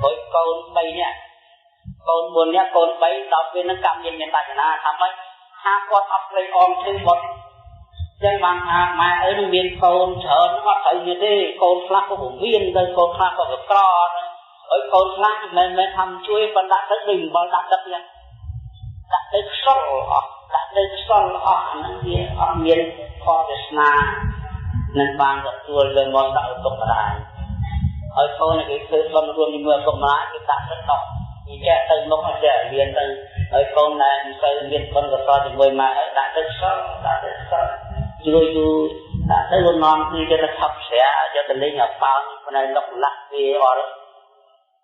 ហើយកូន3នាក់កូន4នាក់កូន3ដល់ពេលហ្នឹងកម្មមានបាច់ណាថាម៉េចថាគាត់អត់ព្រៃអមឈឺបុតចឹងបានថាម៉ែឪនឹងមានកូនច្រើនអត់ត្រូវមានទេកូនខ្លះក៏ពវៀនទៅកូនខ្លះក៏ក្រហើយកូនខ្លះមិនមែនធ្វើជួយប៉ុន្តែទៅដូចអំបិលដាក់ទឹកចឹងដាក់ទៅខ្សលអស់ដាក់ទៅខ្សលអស់អាហ្នឹងវាអត់មានផលវាសនានឹងបានទទួលលើមកដាក់ឪពុកម្ដាយហើយកូនគេធ្វើបុណ្យរួមជាមួយឪពុកម្ដាយគេដាក់ទឹកដោះនិយាយទៅមុខអត់ចេះរៀនទៅហើយកូនដែលមិនសូវមានបុណ្យកុសលជាមួយម៉ែឲ្យដាក់ទៅខ្សលដាក់ទៅខ្សលជួយយូរដាក់ទៅលំគឺយកទៅថប់ស្រាយកទៅលេងឲ្យប៉ោងផ្នែកលុកលាក់វាអត់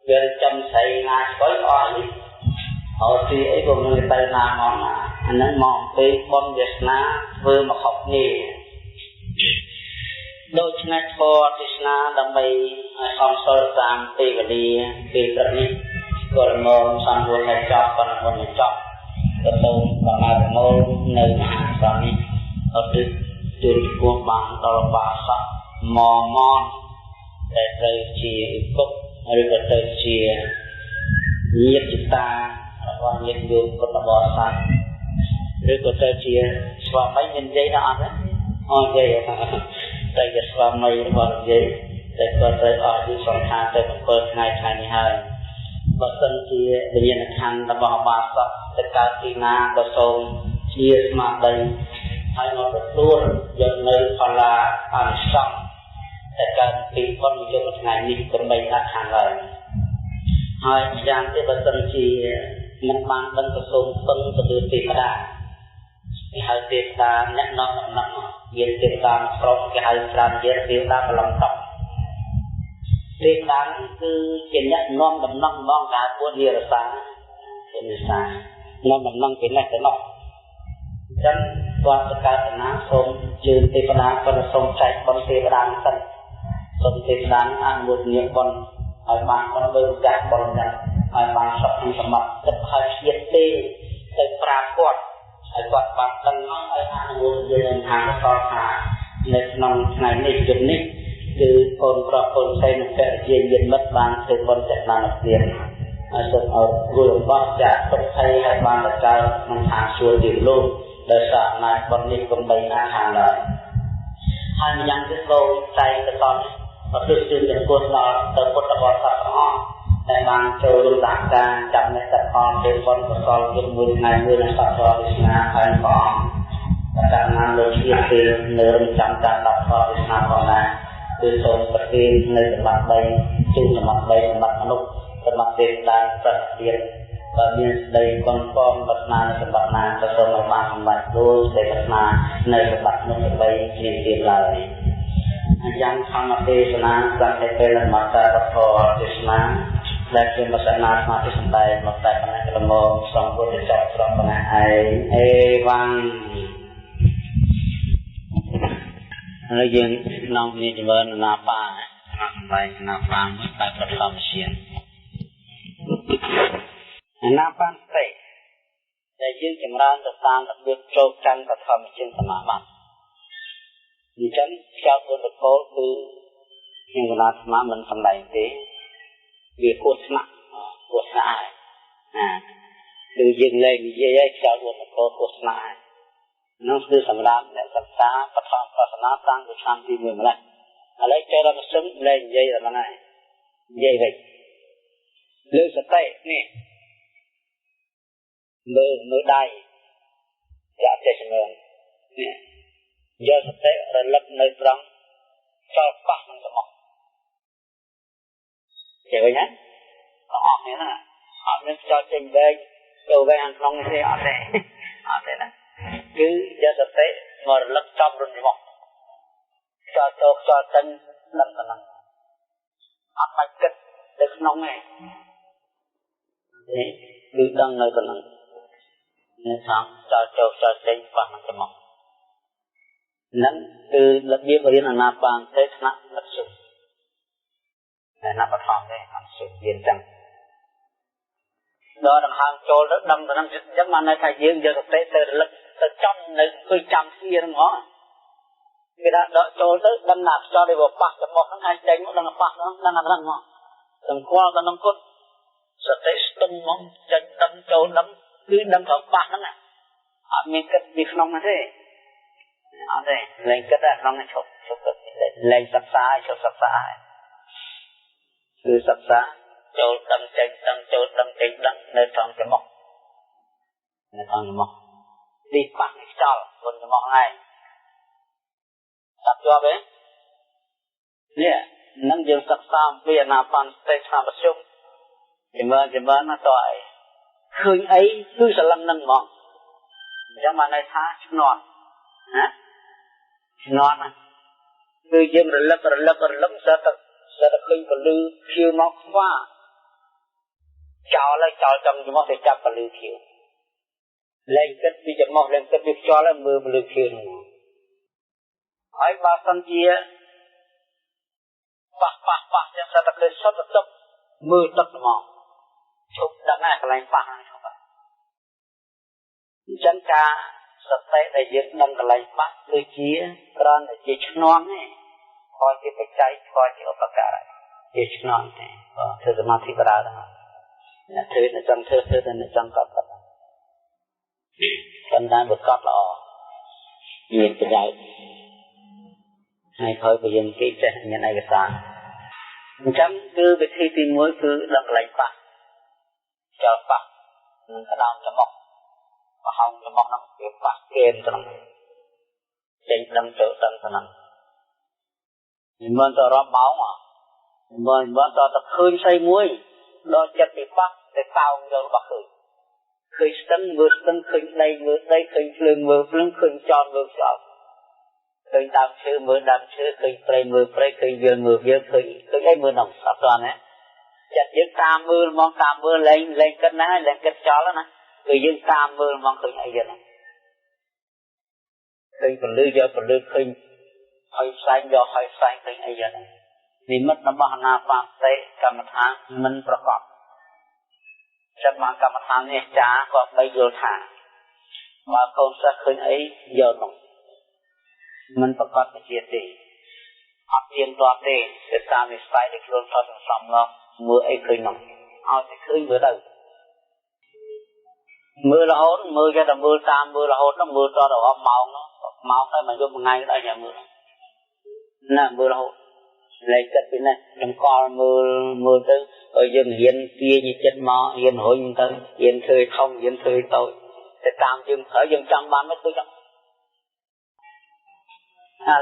វាចំស្រីណាស្គាល់អស់នេះហើយទីអីក៏មិនទៅណាមកណាអាហ្នឹងមកអំពីបុណ្យវាសនាធ្វើមកខុសគ្នាដូច្នេះធម៌ទេសនាដើម្បីឲ្យសំសិលតាមពេលវេលាពេលព្រឹកនេះក៏ល្មមសំរួលឲ្យចប់ប៉ុណ្ណឹងមុននឹងចប់ក៏សូមប្រមាប្រមូលនៅមហាសង្ឃនេះអត់ទជូនចំពោះបានដល់បាសកមមនដែលត្រូវជាឪពុកឬក៏ត្រូវជាញាតិតារបស់ញាតិញោមពុទ្ធបរិស័ទឬក៏ត្រូវជាស្វាមីមាននិយាយដល់អត់ទេអត់និយាយតែជាស្វាមីរបស់និយាយតែគាត់ត្រូវអស់អាយុសង្ខារទៅ7ថ្ងៃថ្ងៃនេះហើយបើសិនជាវិញ្ញាណខណ្ឌរបស់បាសកទៅកើតទីណាក៏សូមជាស្មារតីហើយមកទទួលយកនៅផល្លាអានិសង្សតែកើតពីបុណ្យយកថ្ងៃនេះកុំបីដាច់ខាងឡើយហើយម្យ៉ាងទៀតបើសិនជាមិនបានដឹងក៏សូមពឹងទៅលើទេវតាគេហៅទេវតាអ្នកនាំដំណឹងមានទេវតាមួយក្រុមគេហៅច្រើនជាទេវតាប្រឡងតទេវតាគឺជាអ្នកនាំដំណឹងហ្មងគេហៅពួកនិរសាពួកនិរសានាំដំណឹងពីនេះទៅនោះអញ្ចឹងគាត់ទៅកើតណាសូមជឿទេវតាគាត់សូមចែកបុណ្យទេវតាសិនសូមទេវតាអនុមោទនាបុណ្យឲ្យបានបុណ្យដោយឱកាសបុណ្យហ្នឹងឲ្យបានសុខក្នុងសម្បត្តិទឹកហើយជាតិទេទៅប្រាប់គាត់ឲ្យគាត់បានដឹងឲ្យអនុមោទនានឹងខាងកសលថានៅក្នុងថ្ងៃនេះយប់នេះគឺកូនប្រុសកូនស្រីនិងភរិយាញាតិមិត្តបានធ្វើបុណ្យចិត្តបានទៀតហើយសូមឲ្យគួររបស់ចាក់ទុកភ័យឲ្យបានទៅកើតក្នុងឋានសួគ៌ទីលោកដោយសារអំណាចបុណ្យនេះកុំបីណាខាងឡើយហើយម្យ៉ាងទៀតក៏ចែកទៅតប្រទិជចំពោះដល់ទៅពុទ្ធបរិស័ទទាំងអស់ដែលបានចូលរួមសហការចាំនេះតផលទេបុណ្យកុសលយប់មួយថ្ងៃមួយនឹងសត្វធម៌ទេសនាហើយព្រះអង្គតែតាមលោកជាពេលនៅរំចាំការដល់ធម៌ទេសនាផងដែរគឺសូមប្រទាននៅសម្បត្តិ3ជូនសម្បត្តិ3សម្បត្តិមនុស្សសម្បត្តិទេវតាប្រតិទានបើមានស្ដីកងកងប្រាថ្នានៅសម្បត្តិណាក៏សូមឲ្យបានសម្បត្តិដូចស្ដីប្រាថ្នានៅសម្បត្តិនោះដើម្បីមានទៀតឡើយអញ្ចឹងធម្មទេសនាសង្ឃពេលមតរធម៌ទេសនាដែលជាមសនាស្មារតីសម្ដែងមកតែប៉ុណ្ណេះក៏មកសង្ឃពុទ្ធចប់ត្រង់ប៉ុណ្ណេះឯងអេវ៉ាំងហើយយើងនាំគ្នាចម្រើនអាណាបាសម្ដែងអាណាបាមួយបែបប្រធមជាអាណាបានសតិដែលយើងចម្រើនទៅតាមរបៀបចូលកាន់បឋមជាសមាបត្តិអញ្ចឹងចៅពុទ្ធកោគឺខ្ញុំកណាស្មាមិនសម្ដែងទេវាហួសថ្នាក់ហួសថ្នាក់ហើយណាគឺយើងលែងនិយាយហើយចៅពុទ្ធកោហួសថ្នាក់ហើយនោះគឺសម្រាប់អ្នកសិក្សាបឋមសាសនាតាំងពីឆ្នាំទី1ម្ល៉េះឥឡូវចូលដល់ប្រសិនលែងនិយាយដល់ហ្នឹងហើយនិយាយវិញលើសតិនេះមើលដៃយ៉ាចេះចម្រើននេះយកសតិរលឹកនៅត្រង់ ខ្យល់ប៉ះនឹងច្រមុះចេះវិញណាទាំងអស់គ្នាហ្នឹងអត់មានខ្យល់ចេញវែងចូលវែងខាងក្នុងទេអត់ទេអត់ទេណាគឺយកសតិមករលឹកចំរុនច្រមុះខ្យល់ចូលខ្យល់ចេញដឹងប៉ុណ្ណឹងអត់បាច់គិតទៅក្នុងទេនេះគឺដឹងនៅប៉ុណ្ណឹងនៅខាងខ្យល់ចូលខ្យល់ចេញប៉ះនឹងច្រមុះនឹងគឺរបៀបរៀនអានាបានទេថ្នាក់មធ្យមតែណាបឋមទេអត់សុខរៀនចឹងដល់ដង្ហើមចូលទៅដឹងទៅនឹងអញ្ចឹងបានន័យថាយើងយកសតិទៅរលឹកទៅចំនៅអង្គុយចាំស្ងៀមហ្នឹងហ៎គេថាដកចូលទៅដឹងណាខ្យល់ដែលប៉ះច្រមុះហ្នឹងហើយចេញមកដឹងប៉ះហ្នឹងដឹងអាហ្នឹងមកសង្កល់ដល់នឹងគុតសតិស្ទង់មកចេញដឹងចូលដឹងគឺដឹងត្រង់ប៉ះហ្នឹងអត់មានគិតពីក្នុងហ្នឹងទេអត់ទេលែងគិតតែក្នុងហ្នឹងឈប់ឈប់គិតលែងសិក្សាឈប់សិក្សាហើយគឺសិក្សាចូលដឹងចេញដឹងចូលដឹងចេញដឹងនៅត្រង់ច្រមុះនៅត្រង់ច្រមុះទីប៉ះនេះខ្យល់មុនច្រមុះហ្នឹងឯងចាប់ជាប់ទេនេះនឹងយើងសិក្សាអំពីអានាបានសតិឆ្នាំប្រជុំចម្រើនចម្រើនណាតើអីឃើញអីគឺស្រឡឹងនឹងហ្មងអញ្ចឹងបានន័យថាឆ្នន់ណាឆ្នន់ណាគឺយើងរលឹករលឹករលឹកសត្វសត្វឃើញពលឺខៀវមកខ្វាចោលហើយចោលចំច្រមុះទៅចាប់ពលឺខៀវលែងគិតពីច្រមុះលែងគិតពីខ្យល់ហើយមើលពលឺខៀវហ្នឹងហើយបើសិនជាប៉ះប៉ះប៉ះចឹងសត្វតែឃើញសុទ្ធទឹកមើលទឹកហ្មងឈប់ដឹងហើយកន្លែងប៉ះហ្នឹងឈប់អញ្ចឹងការសតិដែលយើងដឹងកន្លែងប៉ះគឺជាគ្រាន់តែជាឈ្នន់ទេខជាបច្ច័យខជាឧបការៈជាឈ្នន់ទេបាទធ្វើសមាធិបដាហ្នឹងអ្នកធ្វើអ្នកចង់ធ្វើធ្វើតែអ្នកចង់កត់កត់ប៉ុន្តែបើកត់ល្អមានប្រយោជន៍ហើយក្រោយបើយើងគេចេះមានឯកសារអញ្ចឹងគឺវិធីទី1គឺដឹងកន្លែងប៉ះចោលប៉ះនឹងក្តោមច្រមុះប្រហោងច្រមុះហ្នឹងវាប៉ះគែមត្រង់ចេញដឹងចូលដឹងត្រង់មិនមិនទៅរាប់ម៉ោងមិនមិនទៅតែឃើញស្អីមួយដល់ចិត្តពីប៉ះទៅតោងយករបស់ឃើញឃើញស្ទឹងមើលស្ទឹងឃើញដីមើលដីឃើញភ្លើងមើលភ្លើងឃើញចោលមើលចោលឃើញដើមឈើមើលដើមឈើឃើញព្រៃមើលព្រៃឃើញវាលមើលវាលឃើញឃើញអីមើលនោះអត់ទាន់ទេចិត្តយើងតាមមើលហ្មងតាមមើលលែងលែងគិតណាលែងគិតចោលណាគឺយើងតាមមើលហ្មងឃើញអីយ៉ាងហ្នឹងឃើញពលឺយកពលឺឃើញហើយផ្សែងយកហើយផ្សែងឃើញអីយ៉ាងហ្នឹងនិមិត្តរបស់អានាបានសតិកម្មដ្ឋានមិនប្រកបចិត្តបានកម្មដ្ឋាននេះចាក៏បីយល់ថាបើកូនសិស្សឃើញអីយកនោះមិនប្រកបវិជាទេអត់ទៀងទាត់ទេទៅតាមនិស្ស័យដែលខ្លួនថតសន្សំមកមើលអីឃើញនោះឲ្យតែឃើញមើលទៅមើលរហូតមើលចេះតែមើលតាមមើលរហូតនោះមើលតដល់រាប់ម៉ោងនោះម៉ោងទៅមកយប់មួយថ្ងៃដល់យ៉ាងមើលណាមើលរហូតលែងគិតពីនេះតម្កល់មើលមើលទៅឲ្យយើងរៀនទាញចិត្តមករៀនរុញទៅរៀនធ្វើធំរៀនធ្វើតូចទៅតាមយើងប្រើយើងចង់បានមិនដូចឥ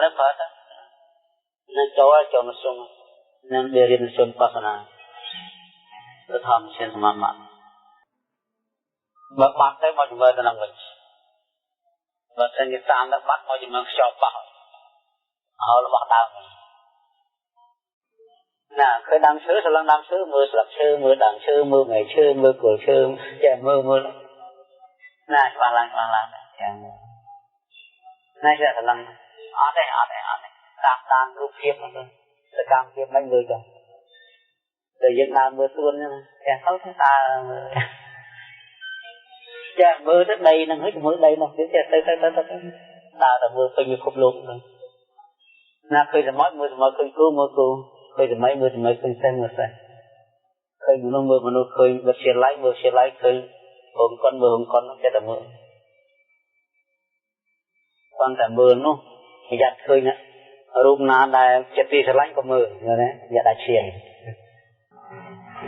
ឡូវប្រើទៅនឹងចូលចូលមកសុំនឹងរៀនសុំបាសនាទៅធម្មជាសមាបត្តិបើបាត់ទៅមកជំរឿទៅនឹងវិញបើសិនជាតាមទៅបាត់មកជំរឿខ្យល់ប៉ះហើយរបស់ដើមណាឃើញដើមឈើស្រឡឹងដើមឈើមើលស្លឹកឈើមើលដើមឈើមើលថ្ងៃឈើមើលគល់ឈើចេះមើលមើលណាច្បាស់ឡើងច្បាស់ឡើងចឹងណាចេះស្រឡឹងអត់ទេអត់ទេអត់ទេតាមដានរូបភាពហ្នឹងសកម្មភាពមិនមើលចឹងតែយើងដើរមើលទួនហ្នឹងទាំងទៅទៅដើរមើលចាមើលទៅដីហ្នឹងហើយមើលដីនោះទៀតចេះទៅទៅទៅទៅដើរតែមើលពេញពិភពលោកហ្នឹងណាឃើញសម័យមើលសម័យឃើញគ្រូមើលគ្រូឃើញសម័យមើលសម័យឃើញសេះមើលសេះឃើញមនុស្សមើលមនុស្សឃើញវិទ្យាល័យមើលវិទ្យាល័យឃើញហងកុនមើលហងកុនចេះតែមើលប៉ុន្តែមើលនោះប្រយ័ត្នឃើញរូបណាដែលចិត្តទីស្រឡាញ់ក៏មើលណាយ៉ាដាឈៀង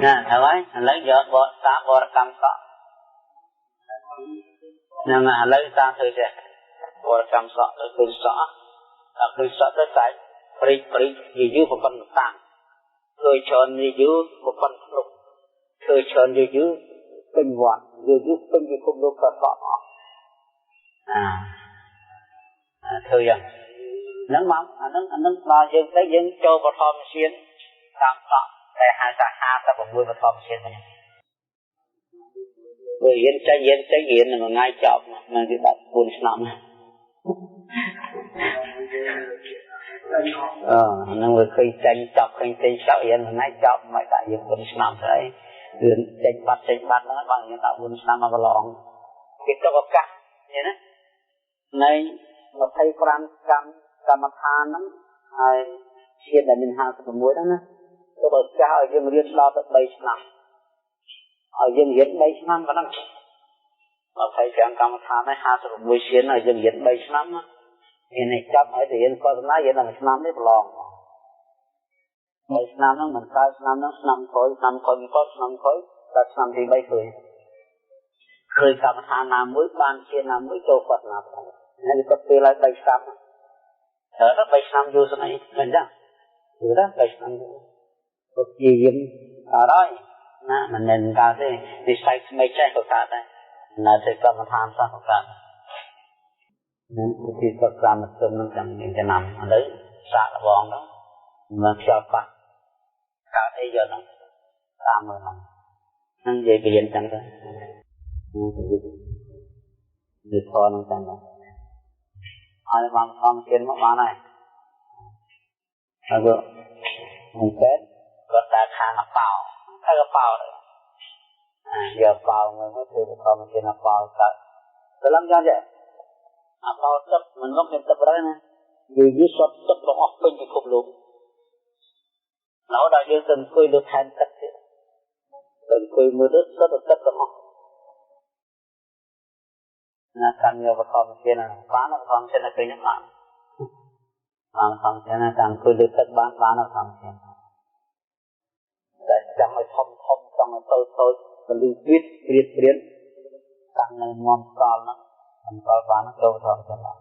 ណាហើយឥឡូវយកបតាបរកម្មសក់ហ្នឹងឥឡូវតាមធ្វើចេះបរកម្មសក់ទៅឃើញសក់ដល់ឃើញសក់ទៅតែ ព្រិចព្រិចយូរយូរប្រពន្ធតាំងធ្វើច្រើនយូរយូរប្រពន្ធភ្លុកធ្វើច្រើនយូរយូរពេញវត្តយូរយូរពេញពិភពលោកក៏ដកអស់អាធ្វើយ៉ាងហ្នឹងមកអាហ្នឹងដល់យើងទៅយើងចូលបឋមឈានតាមតក់តែហៅថា56បឋមឈានហ្នឹងព្រោះរៀនចេញរៀនចេញរៀនមួយថ្ងៃចប់នៅគេ14ឆ្នាំអឺហ្នឹងវាឃើញចេញចប់ឃើញចេញចប់រៀនមួយថ្ងៃចប់មិនដាក់យើង4ឆ្នាំស្អីរៀនចេញបាត់ចេញបាត់ហ្នឹងបានយើងដាក់4ឆ្នាំមកប្រឡងគេទុកឱកាសឃើញណានៃ25កម្មដ្ឋានហ្នឹងហើយឈានដែលមាន56ហ្នឹងណាទុកឱកាសឲ្យយើងរៀនដល់ទៅ3ឆ្នាំឲ្យយើងរៀន3ឆ្នាំប៉ុណ្ណឹង25កម្មដ្ឋានហើយ56ឈានឲ្យយើងរៀន3ឆ្នាំណាមាននេះចាប់ឲ្យទៅរៀនកុសលារៀនតែមួយឆ្នាំនេះប្រឡង3ឆ្នាំហ្នឹងមិនកើតឆ្នាំហ្នឹងឆ្នាំក្រោយឆ្នាំក្រោយក៏ឆ្នាំក្រោយដល់ឆ្នាំទី3ឃើញកម្មដ្ឋានណាមួយបានជាណាមួយចូលកុសលាផងហើយគាត់ពេលឲ្យ3ឆ្នាំត្រូវដល់3ឆ្នាំយូរស្អីមិនចឹងយូរដល់3ឆ្នាំយូរក៏ព្យាយាមកើតហើយណាមិនមែនកើតទេវិស័យថ្មីចេះក៏កើតដែរនៅតែកម្មដ្ឋានសោះក៏កើតនឹងវិធីសិក្សាមធ្យមនឹងចាំមានចំណាំឥឡូវសាកល្បងទៅមកខ្យល់ប៉ះកើតអីយកហ្នឹងតាមមើលហ្នឹងហ្នឹងនិយាយបរៀនចឹងទៅនឹងទៅវិធហ្នឹងចឹងទៅហើយបានធម្មជាតិមកបានហើយហើយក៏មិនពេទ្យគាត់ដើរខាងអប៉ោទៅអប៉ោទៅយកប៉ោមួយមកធ្វើធម្មជាតិអប៉ោកើតទៅឡើងយ៉ាងចេះអប៉ោទឹកមិនមកមានទឹកហើយណាយូរយូរសុទ្ធទឹករបស់អស់ពេញពិភពលោករហូតដល់យើងទៅអង្គុយលើផែនទឹកទៀតទៅអង្គុយមើលទៅសុទ្ធទឹកទាំងអស់ណាកម្មយកបឋមជាតិណាបានបឋមជាតិនៅពេលនេះបានបានបឋមជាតិណាតាមអង្គុយលើទឹកបានបានបឋមជាតិតែចង់ឲ្យធំធំចង់ឲ្យតូចតូចពលឺព្រាតព្រាតព្រាតតាំងនៅងំកលហ្នឹងអង្គលបានចូលបឋមជាតិបាន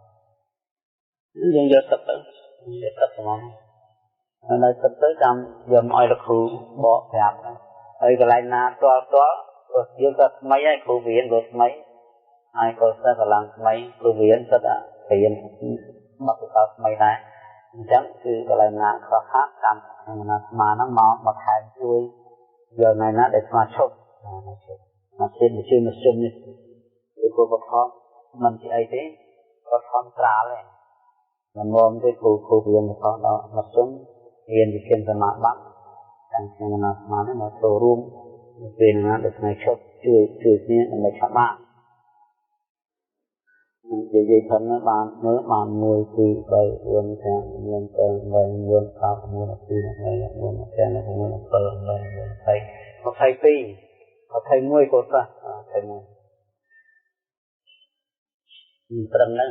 យើងយកទឹកទៅយកទឹកហ្មងនៅទឹកទៅចាំយកមកឲ្យលោកគ្រូបកប្រាប់ហើយកន្លែងណាទាល់ទាល់ព្រោះយើងក៏ថ្មីហើយគ្រូរៀនក៏ថ្មីហើយក៏សិស្សកម្លាំងថ្មីគ្រូរៀនសិតរៀនបទពិសោធន៍ថ្មីដែរអញ្ចឹងគឺកន្លែងណាខ្វះខាតតាមខ្ញុំណាស្មាហ្នឹងមកថែមជួយយកថ្ងៃណាដែលស្មាឈប់មកទៀតមកជួយមកជុំនេះគឺគ្រូបឋមមិនជាអីទេបឋមស្រាលទេមិនងំទេគ្រូគ្រូរៀនបឋមដល់មកជុំរៀនវិធានសមាបត្តិទាំងខ្ញុំណាស្មានេះមកចូលរួមពេលណាដែលថ្ងៃឈប់ជួយជួយគ្នាដើម្បីឆាប់បាននិយាយធំណាបានមើលបាន1 2 3 4 5 6 7 8 9 10 11 12 13 14 15 16 17 18 22 21កូនសិស្ស21ត្រឹមហ្នឹង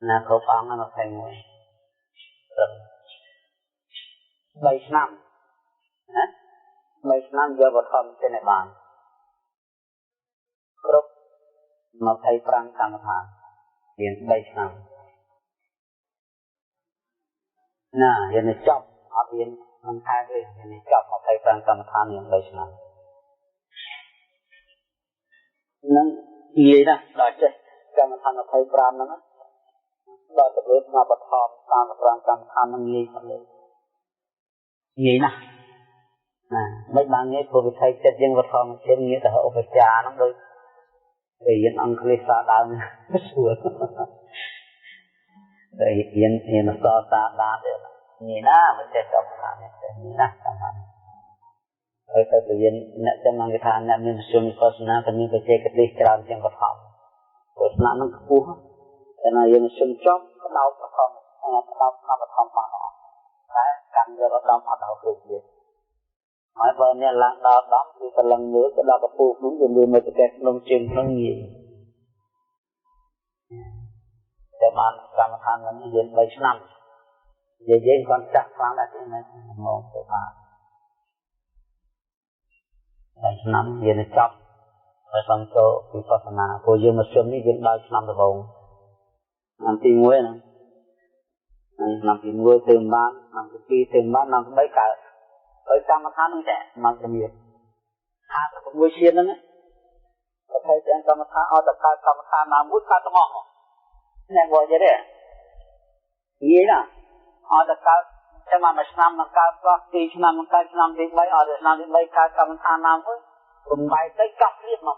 ណាគ្រប់អង្គហ្នឹង21ត្រឹម3ឆ្នាំណា3ឆ្នាំយកបឋមទៅឲ្យបានគ្រប់25កម្មដ្ឋានរៀន3ឆ្នាំណារៀនចប់អត់រៀនក្នុងខែទេរៀនចប់25កម្មដ្ឋានរៀន3ឆ្នាំនឹងងាយណាស់ដល់ចេះកម្មដ្ឋាន25ហ្នឹងដល់ទៅលើស្មាបឋម35កម្មដ្ឋាននឹងងាយអត់លេងាយណាស់ណាមិនបានងាយព្រោះវិថីចិត្តយើងបឋមជាតិងាយទៅឧបចារហ្នឹងដូចរៀនអង់គ្លេសសាដើមស្រួលតែរៀនរៀនអក្សរសាដាទៀតងាយណាស់មិនចេះកម្មដ្ឋាននេះងាយណាស់កម្មដ្ឋានហើយទៅរៀនអ្នកចឹងគេថាអ្នកមានមធ្យមវិបស្សនាតែមានបច្ចេកទេសច្រើនជាងបឋមព្រោះថ្នាក់នឹងខ្ពស់តែណាយើងមធ្យមចប់ក្តោបបឋមក្តោបថ្នាក់បឋមបានអស់តែកាន់យកឧត្តមអត់ដល់គ្រប់ទៀតហើយបើអ្នកឡើងដល់ដំគឺកលឹងមើលទៅដល់កពូក្នុងវាមើលមកកែក្នុងជើងក្នុងងាយតែបានកម្មដ្ឋានហ្នឹងរៀន3ឆ្នាំនិយាយគាត់ចាស់ខ្លាំងដែរទេណាមកទៅបាន3ឆ្នាំរៀនចប់ហើយបានចូលវិបស្សនាព្រោះយើងមកជុំនេះយើងដល់ឆ្នាំដំបូងឆ្នាំទី1ហ្នឹង ឆ្នាំទី1ទៅបានឆ្នាំទី2ទៅបានឆ្នាំទី3កើតហើយកម្មដ្ឋានហ្នឹងតែមកជំរាប56ឈានហ្នឹងប្រភេទទាំងកម្មដ្ឋានអត់តែកើតកម្មដ្ឋានណាមួយកើតទាំងអស់ណែបងយល់ទេងាយណាស់អត់តែកើតចាំមួយឆ្នាំមកកើតសោះ2ឆ្នាំមកកើតឆ្នាំទី3អត់តែឆ្នាំទី3កើតកម្មដ្ឋានណាមួយបំបែកទៅកប់ព្រាបមក